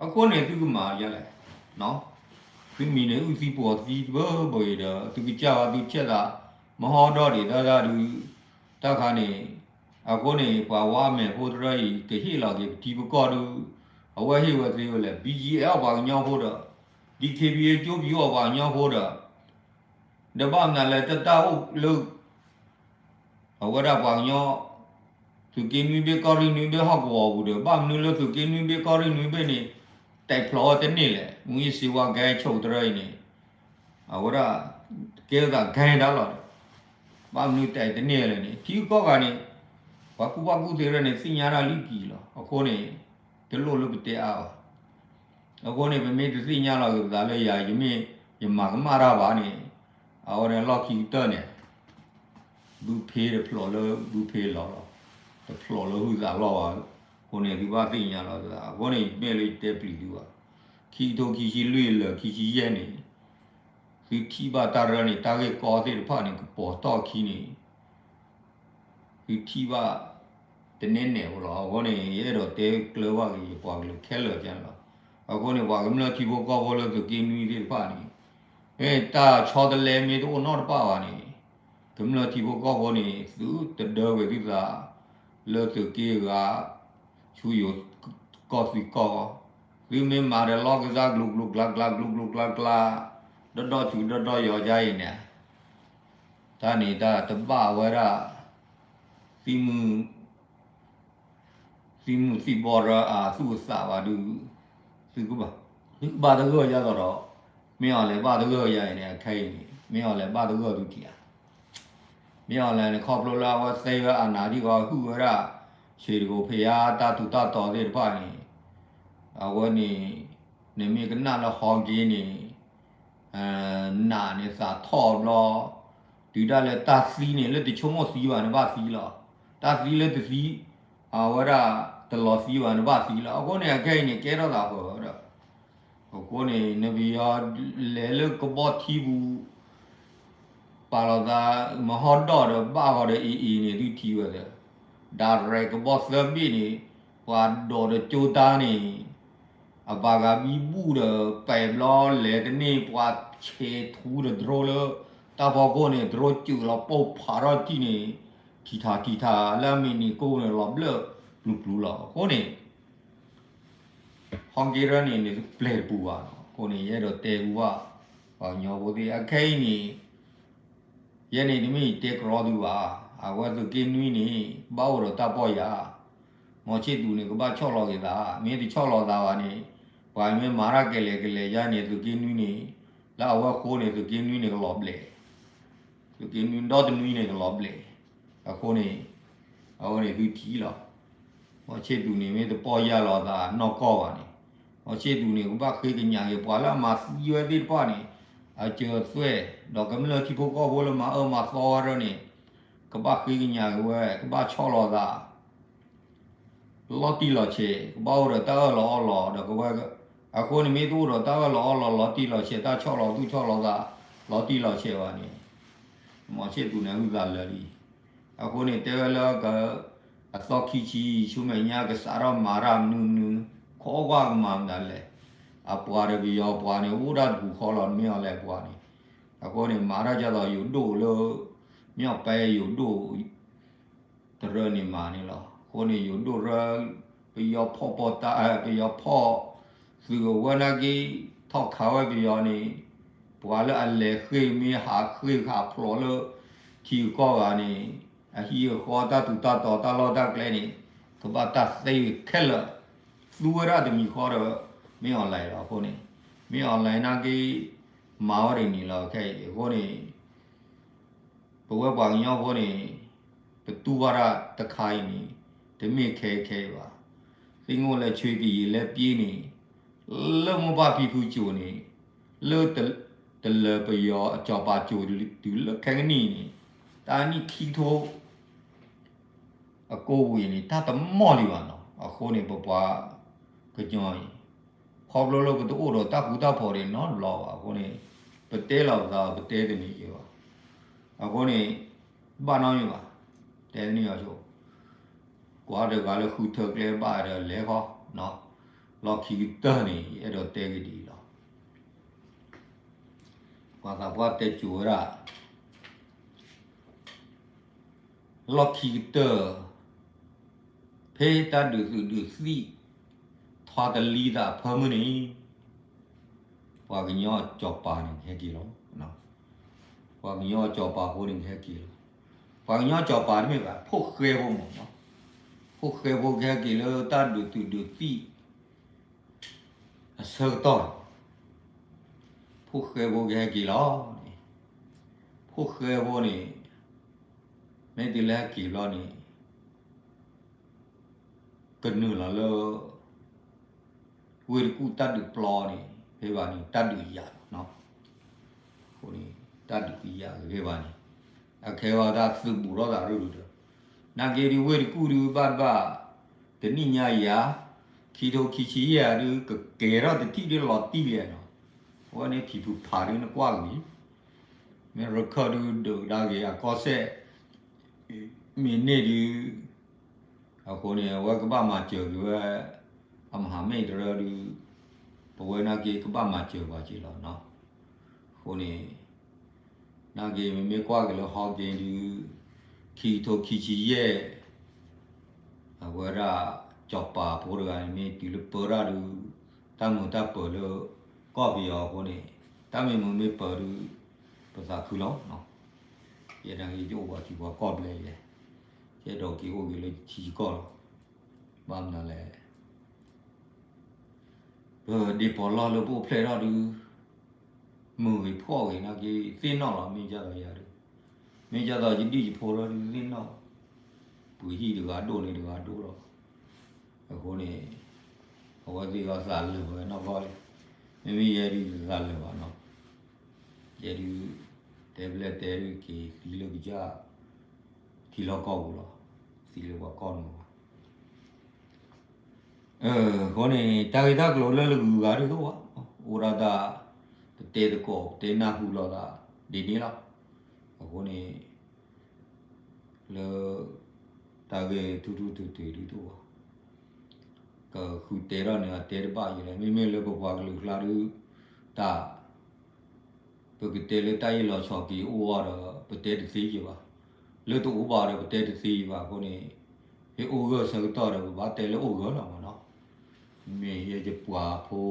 အဃိန့ၣ်သုကမၤယလဲၣ်, သုမံၤန့ၣ်အုၣ်သံပှီၤသံတဘၢဘၢအံၤဒီး သုကစၢ်ဝဲသုဆဲးသး မဟီၣ်ဒီၣ်ဒံးတၢ်တၢ်ဒုး, တၢ်ခါန့ၣ်, အဃိန့ၣ် ပှၤဝါအမဲာ်ဖိတရၢအံၤ ကဟ့ၣ်လီၤက့ၤပထံပကီၢ်ဒုး, အဝဲဟ့ၣ်ဝဲသ့ဝဲလဲၣ် ဘီၣ်ကၠံၣ်အဲၣ်အီၣ်ပှၤကညီဖိဒီး ဒီခ့ဘံၣ် အကၠိပံၤအူအီၣ်ပှၤကညီဖိဒီး ဒီးဘၣ်မနုၤလဲၣ် တၢ်တၢ်အိၣ်လၢ အဝဲဒၣ်ပှၤကညီ သုးက့နွံဘ့ၣ်ကီၢ်ရ့ၣ်နွံဘ့ၣ်ဟီၣ်ကဝီၤပူၤဒီး ဘၣ်မနုၤလၢသုးက့နွံဘ့ၣ်ကီၢ်ရ့ၣ်နွံဘ့ၣ်န့ၣ် တဲာ်ဖျိးဝဲတန့ၢ်လဲၣ်, မူယ့ၣ်စ့ဝါကဲဆိးတရၢအံၤန့ၣ်, အဝဲဒၣ် ကဲသးကဲဒၣ်လီၤဒီး ဘၣ်မနုၤတဲာ်တန့ၢ်လဲၣ်န့ၣ် ထံကီၢ်ဂၤန့ၣ် ပှၤကူၣ်ဘၣ်ကူၣ်သ့တရၢန့ၣ် သ့ၣ်ညါတၢ်လံကံၤလီၤ, အဃိန့ၣ် တလိၣ်လၢပတဲအါဘၣ် အဃိန့ၣ် ပမ့ၢ်တသ့ၣ်ညါလီၤက့ၤပသးလၢယၤ ယမ့ၢ် ယမၤကမၣ်တၢ်ဘၣ်န့ၣ်, အဝဲန့ၣ်လီၢ်ခံကတၢၢ်န့ၣ် ဘုဖ့တဖျိးလၢဘုဖ့လီၤလီၤ, တဖျိးလၢဟုသးလီၢ်ဘၣ်, အဃိန့ၣ် သုဘၣ်သ့ၣ်ညါလီၤသး, အဃိန့ၣ် မ့ၢ်လၢယတဲပျံၤသုဘၣ်, ခံကထိခံဆံလွံၢ်လၢခံဆံယဲၢ်န့ၣ် သုထံၣ်ဘၣ်တၢ်ရၢန့ၣ် တၢ်ဂ့ၢ်ကီသ့ၣ်တဖၣ်န့ၣ် ကပီၤတီၢ်ခံန့ၣ် သုထံၣ်ဘၣ် တနဲနဲၣ်ဖိလီၤ. အဃိန့ၣ် ယအဲၣ်ဒိးတဲကျၢၤဘၣ်က့ၤ ယပှၤကလုာ်ခဲလၢာ်ကန့ၣ်လီၤ. အဃိန့ၣ် ပှၤကမျၢၢ်ထံဖိကီၢ်ဖိလၢသုးက့နွံသ့ၣ်တဖၣ်န့ၣ် မ့ၢ်တၢ်ဆီတလဲမ့ၢ်တအိၣ်နီတပၣ်ဘၣ်န့ၣ် ကမျၢၢ်ထံဖိကီၢ်ဖိန့ၣ် သုတဒၢကွံာ်သုသး လၢသုးက့အဂၤ ဆူယိၤကီၢ်သံကီၢ်, သုမ့ၢ်မၤဒီးလီၢ်ကစၢ် ကျူကျူကျါကျါ ကျူကျူကျါကျါ ဒီဒီၣ်ဆူၣ်ဒီဒီၣ်ယီၤဒ်အံၤန့ၣ် တၢ်န့ၣ်တၢ်တဘၣ်ဝဲဒၣ် သံမုၢ် သံမုၢ်သံဘီရၢအသူၣ်အသးဘၣ်ဒုး သုကဘၣ် သုကဘၣ်သဂၢၢ်ယၤသိးဒီး မ့ၢ်အီၤလဲၤဘၣ်သဂၢၢ်ယၤအံၤန့ၣ် အခဲအံၤန့ၣ် မ့ၢ်အီၤလဲၤဘၣ်သဂၢၢ်သုထံၣ်ဧါ. မ့ၢ်အီၤလဲၤန့ၣ် ခီဖျိလၢအဝဲသ့ဝဲအနၢ်ဒံးဂီၤ ဟုၣ်ဝဲဒၣ် ဆ့ၣ်တကိးဖဲယါတၢ်ထူးတၢ်တီၤသ့ၣ်တဖၣ်န့ၣ် အဝဲန့ၣ် နမ့ၢ်ကနၣ်လၢဟီၣ်က့ၤန့ၣ် နးန့ၣ်သးထီၣ်ဘျီ တုၤဒၣ်လဲာ်တၢ်သံန့ၣ် လၢတဆိကမိၣ်သံဘၣ် နဘၣ်သံလီၤ. တၢ်သံလၢတသံ အဝဲဒၣ်တလီၤသံဘၣ် နဘၣ်သံလီၤ. အဃိန့ၣ် အခဲအံၤန့ၣ် ကဲထီၣ်သးဃၢၤဝဲဒီး အဃိန့ၣ် နပယီၤလဲၤလၢကဘီထံပူၤ ပာ်လီၤသး မဟီၣ်ဒီၣ်ဒီးဘၣ်ဂီၤဒီး အ့ၣ်အ့ၣ်န့ၣ် သုထံၣ်ဝဲသ့ ဒၣ်ရဲၣ်ကဘီသၢဘ့ၣ်န့ၣ် ပှၤဒိးဒီးကၠိတၢ်န့ၣ် အဘၣ်ဂၤဘံဘူၣ်ဒီး ပဲာ်ဘျီလဲၤတန့ၢ် ပှၤဆဲးထူဒီး drone လၢ တၢ်ဖီခိၣ်န့ၣ် drone စၢၤလီၤပိာ်ဖးထီၣ်ထံၣ်န့ၣ် ထံၣ်ထၣ်ထံၣ်ထၣ်လၢအမ့ၢ်န့ၣ်ကိၣ်န့ၣ် လီၤဘျၢၣ်ပျူၤပျူၤလီၤ. အဃိန့ၣ် ဟီၣ်က့ၤရၢန့ၣ် န့ၣ်ပျဲၢ်တပူၤဘၣ်နီၤ. အဃိန့ၣ် ယအဲၣ်ဒိးတဲဟူဘၣ် ပှၤကညီဖိသ့ၣ် အခဲအံၤန့ၣ် ယဲန့ၣ်တမ့ၢ်ယတဲကြီသုဘၣ်. အဝဲသုးက့နွံန့ၣ် ဘၣ်အိၣ်ဒီးတၢ်ပီၢ်ယၢ်, မီၤဆ့ၣ်သူးန့ၣ် ကဘၣ်ဆီၣ်လီၤက့ၤသး, မ့ၢ်တဆီၣ်လီၤသးဘၣ်န့ၣ် ပှၤမ့ၢ်မၤတၢ်ကလဲၤကလဲၤယါန့ၣ် သုးက့နွံန့ၣ် လၢအဝဲဃိန့ၣ် သုးက့နွံန့ၣ်ကလီၤဘျဲၣ် သုးက့နွံဒီတနွံန့ၣ်ကလီၤဘျဲၣ်. အဃိန့ၣ် အဝဲန့ၣ်သုထံၣ်လီၤ. မီၤဆ့ၣ်သူးန့ၣ် မ့ၢ်တပီၢ်ယၢ်လီၤသးနီၢ်ကီၢ်ဘၣ်န့ၣ် မီၤဆ့ၣ်သူးန့ၣ် ကဘၣ်ဃ့ကညးက့ၤပှၤလၢအမၤသံဝဲသ့ၣ်တဖၣ်န့ၣ် အစၢၤအသွဲၣ် ဒီးကမျၢၢ်ထံဖိကီၢ်ဖိလၢမၤအၢမၤသီဝဲဒၣ်န့ၣ် ကဘၣ်ဃ့ကညးက့ၤဝဲ ကဘၣ်ဆီၣ်လီၤသး လီၤတံၢ်လီၤဆဲး ကဘၣ်အိၣ်ဒီးတၢ်အၢၣ်လီၤအီလီၤဒီးကဝဲ အဃိန့ၣ်မ့ၢ်တအိၣ်ဒီးတၢ်အၢၣ်လီၤအီလီၤ လီၤတံၢ်လီၤဆဲး တၢ်ဆီၣ်လီၤသူၣ်ဆီၣ်လီၤသး လီၤတံၢ်လီၤဆဲးဘၣ်န့ၣ် မီၤဆ့ၣ်သူးန့ၣ်ဟုသးလၢာ်လံ. အဃိန့ၣ်တဲဝဲလၢ အသီခံဆံ ဆူမဲာ်ညါကစးထီၣ်မၤတၢ်မနုၤမနုၤ ခိးကွၢ်ကမၤမနုၤလဲၣ်. အပှၤတပယီၤပှၤန့ၣ် အိၣ်ဒၣ်တပူၤဃီလီၤ မ့ၢ်အီၤလဲၣ်ပှၤန့ၣ်. အဃိန့ၣ် မၤတၢ်ဒ်သိးယိၤဒိၣ်လၢ မ့ၢ်အီၤပဲယိၤဒိၣ် တရၢန့ၣ်မၤန့ၣ်လီၤ. အဃိန့ၣ် ယိၤဒိၣ်ရၢ ပယီၤဖီၣ်ပီၣ်တၢ် ပယီၤဖီၣ်သုးအဝဲနာ်က့ ထီၣ်ခးဝဲပယီၤန့ၣ် ပှၤလၢအလဲၤဃ့ၢ်မ့ၢ်ဟးဃ့ၢ်ဟးဖျိးလၢထံဂုၤကီၢ်ဂၤန့ၣ် အဟံၣ်အဃီတၢ်ထူးတၢ်တီၤတၢ်လီၢ်တၢ်ကျဲန့ၣ် ကဘၣ်တၢ်သ့ခဲလၢာ် သူဝဲဒၣ်တမံၤဃီဒီး မင်းအောင်လှိုင် လီၤအဃိန့ၣ် မင်းအောင်လှိုင် နာ်က့ မၤဝဲဒ်န့ၣ်လီၤ ခဲအံၤအဃိန့ၣ် ပဝဲပှၤကညီဖိန့ၣ် ပတူၢ်ဘၣ်တၢ်တခါအံၤန့ၣ် တမ့ၢ်ခဲအံၤခဲအံၤဘၣ်. သ့ၣ်ညိၣ်လဲၤဆွ့ကယံာ်လဲၤပျ့ၤန့ၣ် လၢမိၢ်ပၢ်ဖံဖုစိၤန့ၣ် လၢတလၢပယီၤအစီၤပၤစိၤတုၤလၢခဲကနံၣ်အံၤန့ၣ် တၢ်နံၣ်ခံကထိ အကိးဝံၤန့ၣ် တၢ်တမီၢ်လံဘၣ်နီၤ. အဃိန့ၣ် ပပှၤကညီအံၤ ခီဖျိလၢပတအိၣ်ဒီးတၢ်ဃူတၢ်ဖိးဒံးနီတဘျီဘၣ်အဃိန့ၣ် ပတဲလီၤပသး ပတဲတန့ၢ်က့ၤဘၣ်. အဃိန့ၣ် ဘၣ်နီတမံၤဘၣ်, တဲတန့ၢ်အီၤဆိ, ကွၢ်တဂၤလၢဃုထၢကျဲဘၣ်ဒီးလဲၤဃီ, လီၢ်ခံကတၢၢ်န့ၣ် ယအဲၣ်ဒိးတဲက့ၤဒ်အံၤလီၤ. ပှၤသးပှၢ်တဲစိၤဝဲဒၣ် လီၢ်ခံကတၢၢ် ဖဲတၢ်ဒုးသုးဒုးသံၣ် ထွါတလံသးဖၢမုၢ်န့ၣ် ပှၤကညီအစီၤပၤန့ၣ်ကဟဲက့ၤလီၤ. ပှၤကညီအစီၤပၤဖိန့ၣ်ကဟဲက့ၤလီၤ. ပှၤကညီအစီၤပၤတမ့ၢ်ဘၣ် ဖိၣ်ဃဲဖိမ့ၢ်နီၤ, ဖိၣ်ဃဲဖိကဟဲက့ၤလၢတၢ်ဒုးသုးဒုးသံၣ် အဆၢကတီၢ်န့ၣ် ဖိၣ်ဃဲဖိကဟဲက့ၤလီၤန့ၣ်, ဖိၣ်ဃဲဖိန့ၣ် မ့ၢ်တုၤလၢဟဲက့ၤဘျီန့ၣ် ကနုာ်လီၤလၢ ဝ့ၢ်တကူၣ်တၢ်ဒုးပျီန့ၣ် ဖဲဘၣ်န့ၣ် တၢ်ဒုးယၤလီၤ. အဃိန့ၣ် တၢ်ဒုးကယၤက့ၤဖဲဘၣ်န့ၣ် အခဲအံၤတၢ်သုးဘူးထီၣ်သးရူၢ်ဒုးဒီး နာ်က့ဒုးဝ့ၢ်တကူၣ်ဒုးဘၣ်တဘၣ် တနံၣ်ညါယၤ ခံထိခံဆံယဲၢ်ဒုး ကကဲၤထီၣ်တထံၣ်ဒုးလီၤတံၢ်လဲၣ်နီၤ, အဝဲန့ၣ်ဖံးဖုးဖးဒုးနကွၢ်ဂ့ၤ မ့ၢ်ရခၢၣ်ဒုးဒုးကဒါက့ၤအကီၢ်စဲၣ် မ့ၢ်န့ၢ်ဒုး အဃိန့ၣ် အဝဲကဘၣ်မၤစၢၤက့ၤဝဲ အမဟာမိတ်တရၢဒုး ပဝဲနာ်က့ကဘၣ်မၤစၢၤပှၤက့ၤလီၤနီၤ. အဃိန့ၣ် နာ်က့မ့မ့ၢ်ကွၢ်က့ၤလၢဟီက့ၤဒုး ခံကထိခံဆံယဲၢ် အဝဲဒၣ် စီၤပၤဖိတဂၤန့ၣ် မ့ၢ်တုၤလၢပၢတၢ်ဒုး တၢ်မုာ်တၢ်ပၢၤလၢ ကီၢ်ပယီၤအဃိန့ၣ် တၢ်မ့ၢ်မုာ်မ့ၢ်ပၢၤဒုး ပသးခုလီၤ. ယဲဒၣ်က့ၤယအိၣ်ပှၤထံပှၤကီၢ်ဘျဲၣ်ယဲ ယအဲၣ်ဒိးက့ၤအိၣ်က့ၤလၢယထံယကီၢ်လီၤ. ဘၣ်မနုၤလဲၣ် ပဒ့ပီးလီၢ်လၢပအိၣ်ဖျဲၣ်ထီၣ်ဒုး မုာ်ဂ့ၤဖှီၣ်ဂ့ၤနာ်က့ သ့ၣ်နီၣ်လီၤ မ့ၢ်ဒ်သိးယၤဒုး, မ့ၢ်ဒ်သိးယဒံၣ်ယဖိလီၤဒုးသ့ၣ်နီၣ်, ပှ့ၤဟံၣ်တဂၤဒိၣ်န့ၣ်တဂၤဒိၣ်လီၤ. အဃိန့ၣ် အဝဲသ့ၣ်အီၤသးလၢာ်ဝဲနီၢ်ကီၢ်လံ, မ့မ့ၢ်ယဲဒုးသးလၢာ်ဘၣ်နီၤ, ယဲဒုး တဲဘျဲၣ်တဲဒုးက့ၤသံလၢကစၢ် ထံလီၢ်ကီၢ်ပူၤလီၤ, သံလၢပှၤကီၢ်နူာ်ဘၣ်. အဃိန့ၣ် တၢ်ဂ့ၢ်တၢ်ကျိၤလၢလၢဂုၤဂၤဒ်သိးဘၣ်, အိၣ်ဒၣ်တၢ် တတဲသကိး တဲနၢ်ဟူလိာ်သး ဒ်န့ၣ်လီၤ. အဃိန့ၣ် လၢ တၢ်ဂ့ၢ်ထူထူတီတီဒ်သိးဘၣ်, ကဃုတဲထီၣ်န့ၣ် အတဲတဘၣ်ယံၤလဲၣ်, မ့မ့ၢ်လၢပပှၤကလုာ်ကျါဒုး တၢ် ပကတဲလၢတၢ်အ့ၣ်လိာ်ဆိးက့ၤအိၣ်အီၤဒီး ပတဲတသ့ယံၤဘၣ်. လၢတအိၣ်ဘၣ်ဒီး ပတဲတသ့ယံၤဘၣ်အဃိန့ၣ်, ဟ့ၣ်အိၣ်ဂၢၢ်ဆၢကတီၢ်ဒီး ပဘၣ်တဲလၢအိၣ်ဂၢၢ်လီၤမးနီၤ. မ့ၢ်ယဲယပှၤဖိ,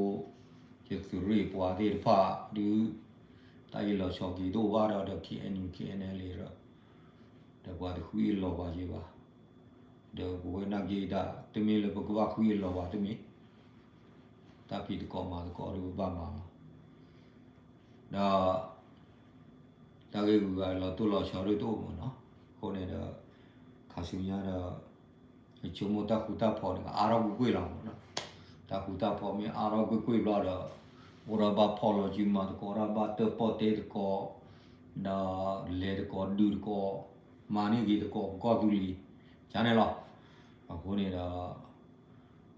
ယသုးရ့ၣ်ပှၤသ့ၣ်တဖၣ်ဒုး, တၢ်အ့ၣ်လိာ်ဆိးက့ၤတအိၣ်ဘၣ်ဒီး ဒီး ခ့ၣ်အဲၣ်ယူၣ် ခ့ၣ်အဲၣ်ယူၣ် လံဒီး, ဒီးပှၤတဃုအ့ၣ်လိာ်ပှၤယံၤဘၣ်. ဒီးပဝဲနာ်က့ဒၣ် တမ့ၢ်လၢပကဘၣ်ဃုအ့ၣ်လိာ်ပှၤတမ့ၢ်, တၢ်ဖံးသကိးမၤသကိးဒီးပဘၣ်မၤလီၤ. ဒီး တၢ်ဂ့ၢ်ဂုၤဂၤလီၤတိၢ်လီၤဆီဒ်သိးမးနီၤ, အဃိန့ၣ်ဒီး ခါဆူညါဒီး ယဆိကမိၣ်တၢ်ဃူတၢ်ဖိးန့ၣ် ကအါထီၣ်ကွ့ၢ်ကွ့ၢ်လီၤမးနီၤ. တၢ်ဃူတၢ်ဖိးမ့ၢ်အါထီၣ်ကွ့ၢ်ကွ့ၢ်ဘျီဒီး အိၣ်ဒီးဘၣ်ဖီၣ်လိာ်စုမၤသကိးဒီး ဘၣ်တၢၣ်ပီၣ်တဲသကိး, ဒီးလဲၤသကိးဒုးသကိး, မၤန့ၢ်ဂ့ၤသကိး ပကီၢ်သူလ့ၤ ကန့ၣ်လီၤ. အဃိန့ၣ်ဒီး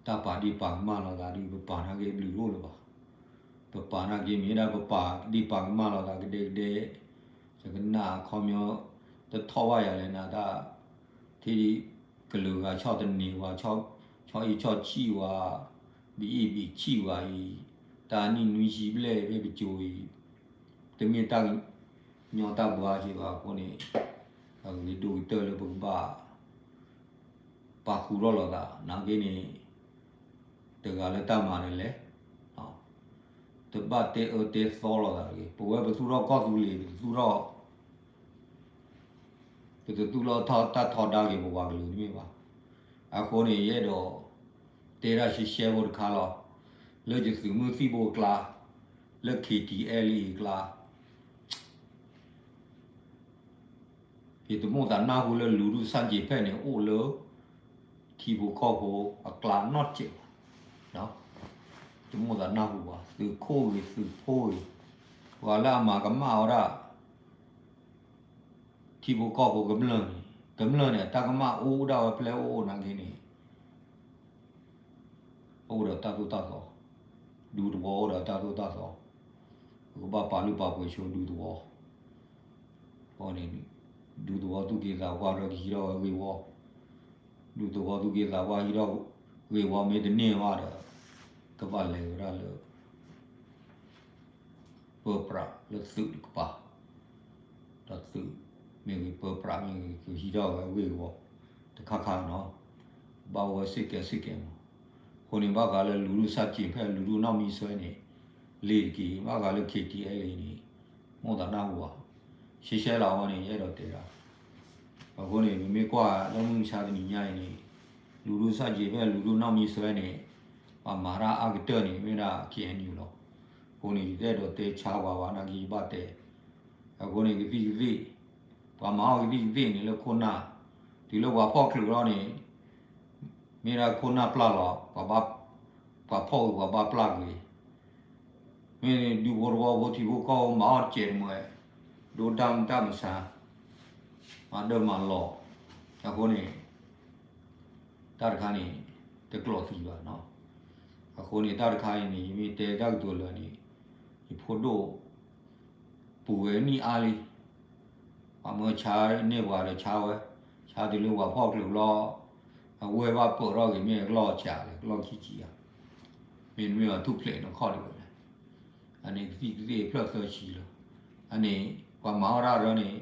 တၢ်ပာ်ဒ့ၣ်ပာ်ကမၣ်လိာ်သးဒုး ပပာ်နာ်က့ဘျုးတအိၣ်လၢၤဘၣ်. ပပာ်နာ်က့မ့ၢ်ဒၣ်ပပာ်ဒ့ၣ်ပာ်ကမၣ်လိာ်သးကဒဲကဒဲ, ယကနၣ်အခီပညီ တထီၣ်ဘၣ်ယၤလဲၣ်နၤတၢ်, ထံၣ်ကလုာ်ဂၤဆီၣ်သနံးဝဲ, ဆီၣ်အ့ၣ်ဆီၣ်ဆံၣ်ဝဲ, ဘံၣ်အ့ၣ်ဘံၣ်ဆံၣ်ဝဲအံၤ, တၢ်နံၣ်နွံဆံဘျဲၣ်ဖဲပစိၤအံၤ, တမ့ၢ်တၢ်ကညီတၢ်ဘှါက့ၤဘၣ်အဃိန့ၣ်, အဂ့ၤဒိၣ်ကတၢၢ်လၢပကဘၣ် ပာ်ဃုာ်ထီၣ်လိာ်သး နာ်က့န့ၣ် တဂၤလၢတၢ်မၤန့ၣ်လဲၣ်, တဘၣ်တဲအၢတဲသီလိာ်သးတဂ့ၤ. ပဝဲပသူၣ်ထီၣ်ကီၢ်သူလ့ၤ ပတသူၣ်ထီၣ် ပတသူၣ်ထီၣ်တၢ်ထီဒါက့ၤပပှၤကလုာ်တမ့ၢ်ဘၣ်. အဃိန့ၣ် ယအဲၣ်ဒိးတဲဒၣ်ရှဲရှဲဖိတခါလီၤ. လၢယသုးမုၢ်သံၣ်ဘိအကျါ, လၢ K T L A အကျါ ယတမိၣ်သးနၢ်ဟူလၢလူၤဒုၣ်စၣ်က့ၤဖဲန့ၣ် အိၣ်လၢ ထံဖိကီၢ်ဖိအကျါနီတစဲးဘၣ်. တမိၣ်သးနၢ်ဟူဘၣ်, သုးခိၣ်ဂ့ၤ သုးဖိဂ့ၤ, ပှၤလၢအမၤကမၣ်ဝဲဒၣ် ထံဖိကီၢ်ဖိကမျၢၢ်န့ၣ်, ကမျၢၢ်န့ၣ် အတၢ်ကမၣ်အိၣ်ဒၣ်ဝဲဖဲလဲၣ်အိၣ်နာ်က့န့ၣ် အိၣ်ဒီးတၢ်သိၣ်တၢ်သီ, ဒူသဝီအိၣ်ဒီးတၢ်သိၣ်တၢ်သီ, ပကဘၣ်ပာ်လုၢ်ပာ်ပှ့ၤဆိဒူသဝီ, အဃိန့ၣ် ဒူသဝီသူၣ်က့သးပှၢ်ဒီးကဟံးထီၣ်ဝဲဂ့ၢ်ဝီ, ဒူသဝီသူၣ်က့သးပှၢ်ဟံးထီၣ်ဂ့ၢ်ဝီမ့ၢ်တန့ၢ်ဘၣ်ဒီး ကဘၣ်လဲၤဝဲဒၣ်လၢ ပၢပြးလၢသုးတကပၤ, ဒီးသုးမ့ၢ်ဂ့ၤ ပၢပြးမ့ၢ်ဂ့ၤ ကဟံးထီၣ်ဝဲဂ့ၢ်ဝီ တခါခါနီၤ, ဘၣ်ဝဲစ့ၢ်ကီးစ့ၢ်ကီးမး. အဃိန့ၣ် ဘၣ်ဃးလၢလူၤဒိၣ်စၣ်က့ၤဖဲလူၤဒိၣ်နီၢ်မံဆွဲန့ၣ် လ့ၤတက့ၢ်, ဘၣ်ဃးလၢ K T L A န့ၣ် မိၣ်သးနၢ်ဟူဘၣ်, ရှဲရှဲလီၤအဝဲန့ၣ် ယအဲၣ်ဒိးတဲဒၣ်. အဃိန့ၣ် ပမ့ၢ်ကွၢ်လၢမုၢ်မဆါတနံၤညါအံၤန့ၣ် လူၤဒိၣ်စၣ်က့ၤဖဲလူၤဒိၣ်နီၢ်မံဆွဲန့ၣ် ပှၤမၤတၢ်အါကတၢၢ်န့ၣ် မ့ၢ်ဒၣ် K N U လီၤ. အဃိန့ၣ် ယတအဲၣ်ဒိးတဲဆါပှၤဘၣ်နာ်က့ ယဘၣ်တဲ အဃိန့ၣ် ကသံၣ်ကသ့ၣ်, ပှၤမၤအီၣ်ကသံၣ်ကသ့ၣ်န့ၣ်လၢခိၣ်နၢ်, တုၤလၢပှၤဖီၣ်ချုးလီၤန့ၣ် မ့ၢ်ဒၣ်ခိၣ်နၢ်ပျၢ်လီၤ, ပှၤဖီၣ်အုးပှၤဘၣ်ပျၢ်ကွံာ်, မ့ၢ်ဒူဖိတဝီဖိထံဖိကီၢ်ဖိမၤအီၣ်တစဲးတမှဲး, ဒိတၢ်မုၢ်တၢ်မဆါ, မၤဒၢမၤလီၤ, အဃိန့ၣ် တၢ်တခါန့ၣ် တကျိးသံဘၣ်နီၤ. အဃိန့ၣ် တၢ်တခါအံၤန့ၣ် ယမ့ၢ်တဲတၢ်ကတိၤလၢာ်န့ၣ် ယဖိဒိၣ် ပူၤဝဲနံၣ်အါလံ, ပှၤမၢဆါန့ၢ်ပှၤဒီးဆါဝဲ, ဆါတုၤလၢပှၤဖီၣ်ချုးလီၤ, အဝဲဘၣ်ပၢၢ်ထီၣ်က့ၤမ့ၢ်အကလီၢ်ဆါလဲၣ် ကလီၢ်ခံဆံဧါ, မ့တမ့ၢ်ဘၣ်ထူၣ်ဖျဲးနီၢ်ခီၣ်ဒံးဝဲလဲၣ်. အန့ၣ်ကသံၣ်ကသ့ၣ်ဖျၢၣ်သၢဆံလီၤ. အန့ၣ် ပှၤမၤအီၣ်တၢ်ရၢန့ၣ်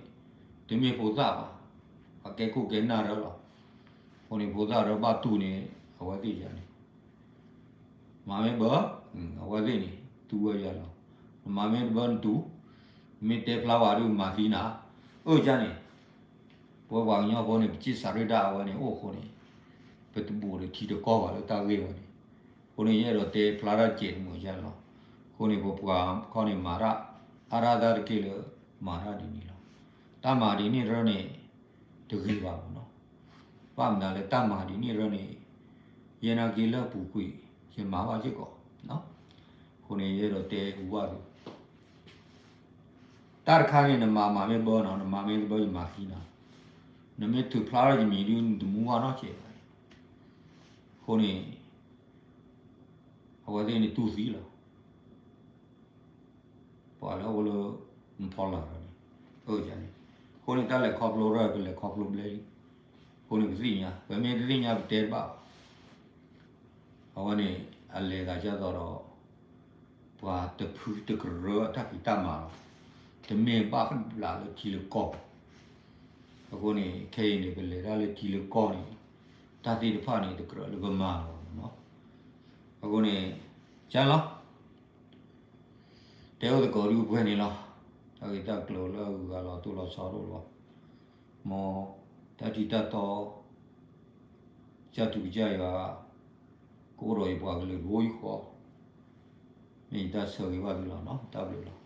တမ့ၢ်ဖိသၣ်ဘၣ်, ပှၤကဲခိၣ်ကဲနၢ်ရၢလီၤ. အဃိန့ၣ် ဖိသၣ်ရၢဘၣ်တူၢ်န့ၣ် အဝဲသ့ၣ်ယၤန့ၣ် မၤမ့ၢ်ဘၢ, အဝဲသ့ၣ်န့ၣ် တူၢ်ဝဲယၤလီၤ. နမၤမ့ၢ်တဘၢနတူၢ်, မ့ၢ်တဲဖျါဝဲဒုးမၤသံနၤ, အၢၣ်ယၤန့ၣ် ပဝဲပှၤကညီဖိန့ၣ် ပစံးစးရ့ၣ်ဒၣ်အဝဲန့ၣ်အိၣ်အဃိန့ၣ် ပတဘူးဒီးထံတကီၢ်ဘၣ်လၢတၢ်ဂ့ၢ်ဝဲန့ၣ်. အဃိန့ၣ် ယအဲၣ်ဒိးတဲဖျါတၢ်စဲးတမုာ်ယၤလီၤ. အဃိန့ၣ် ပပှၤခီန့ၣ်မၤတၢ် အါဒၣ်တၢ်တက့ၢ်လၢ မၤတၢ်ဒ်န့ၣ်လီၤ. တၢ်မၤဒ်န့ၣ်ရၢန့ၣ် တဂ့ၤဘၣ်မးနီၤ. ဘၣ်မနုၤလၢတၢ်မၤဒ်န့ၣ်ရၢန့ၣ် ယဲနာ်က့လၢအပူၤကွံာ် ယမၤဘၣ်စ့ၢ်ကီး. အဃိန့ၣ် ယအဲၣ်ဒိးတဲအူဘၣ်သု တၢ်တခါန့ၣ် နမၤမၤမ့ၢ်ဘၢနီၤ, နမၤမ့ၢ်တဘၢယမၤသံနၤ, နမ့ၢ်ထုးဖျါထီၣ်ယမံၤဒုး နတမူဘၣ်နီတစဲးဘၣ်. အဃိန့ၣ် အဝဲသ့ၣ်န့ၣ်တူၢ်သံလီၤ. ပှၤလၢအအိၣ်လၢ နဖီလာ်န့ၣ်, အန့ၣ်, အဃိန့ၣ် တၢ်လဲၤခီဖျိရၢ ပလဲၤခီဖျိဘျဲလံ. အဃိန့ၣ် ပသ့ၣ်ညါ, ပမ့ၢ်တသ့ၣ်ညါပတဲတဘၣ်ဘၣ်. အဝဲန့ၣ် အလဲၤသးဒ်သိးဒီး ပှၤတဖုတကရၢအတၢ်ဖံးတၢ်မၤလီၤ. တမ့ၢ်ဘၣ်ဘျးလၢထံလၢကီၢ်ဘၣ်. အဃိန့ၣ် ခဲအံၤန့ၣ် ပလဲၤတၢ်လၢထံလၢကီၢ်န့ၣ် တၢ်သ့ၣ်တဖၣ်န့ၣ် တကြၢးလၢပမၤလီၤမးနီၤ. အဃိန့ၣ် ကၢ်လီၤ တဲအိၣ်သကိးဒုးပှဲၤန့ၣ်လီၤ. တၢ်ဂ့ၢ်တၢ်ကျိၤလၢအဂုၤအဂၤလီၤတိၢ်လီၤဆီတအိၣ်လီၤ. မ်တၢ်ထံတၢ်တီ ကစၢ်ထူကစၢ်ယွၤ ကအိၣ်ဒီးယပှၤကလုာ်တဘိယူၢ်ဃီ, မ့ၢ်ယတၢ်ဆၢဂ့ၤဘၣ်သုလီၤနီၤ. တၢ်ဘျုးလီၤ.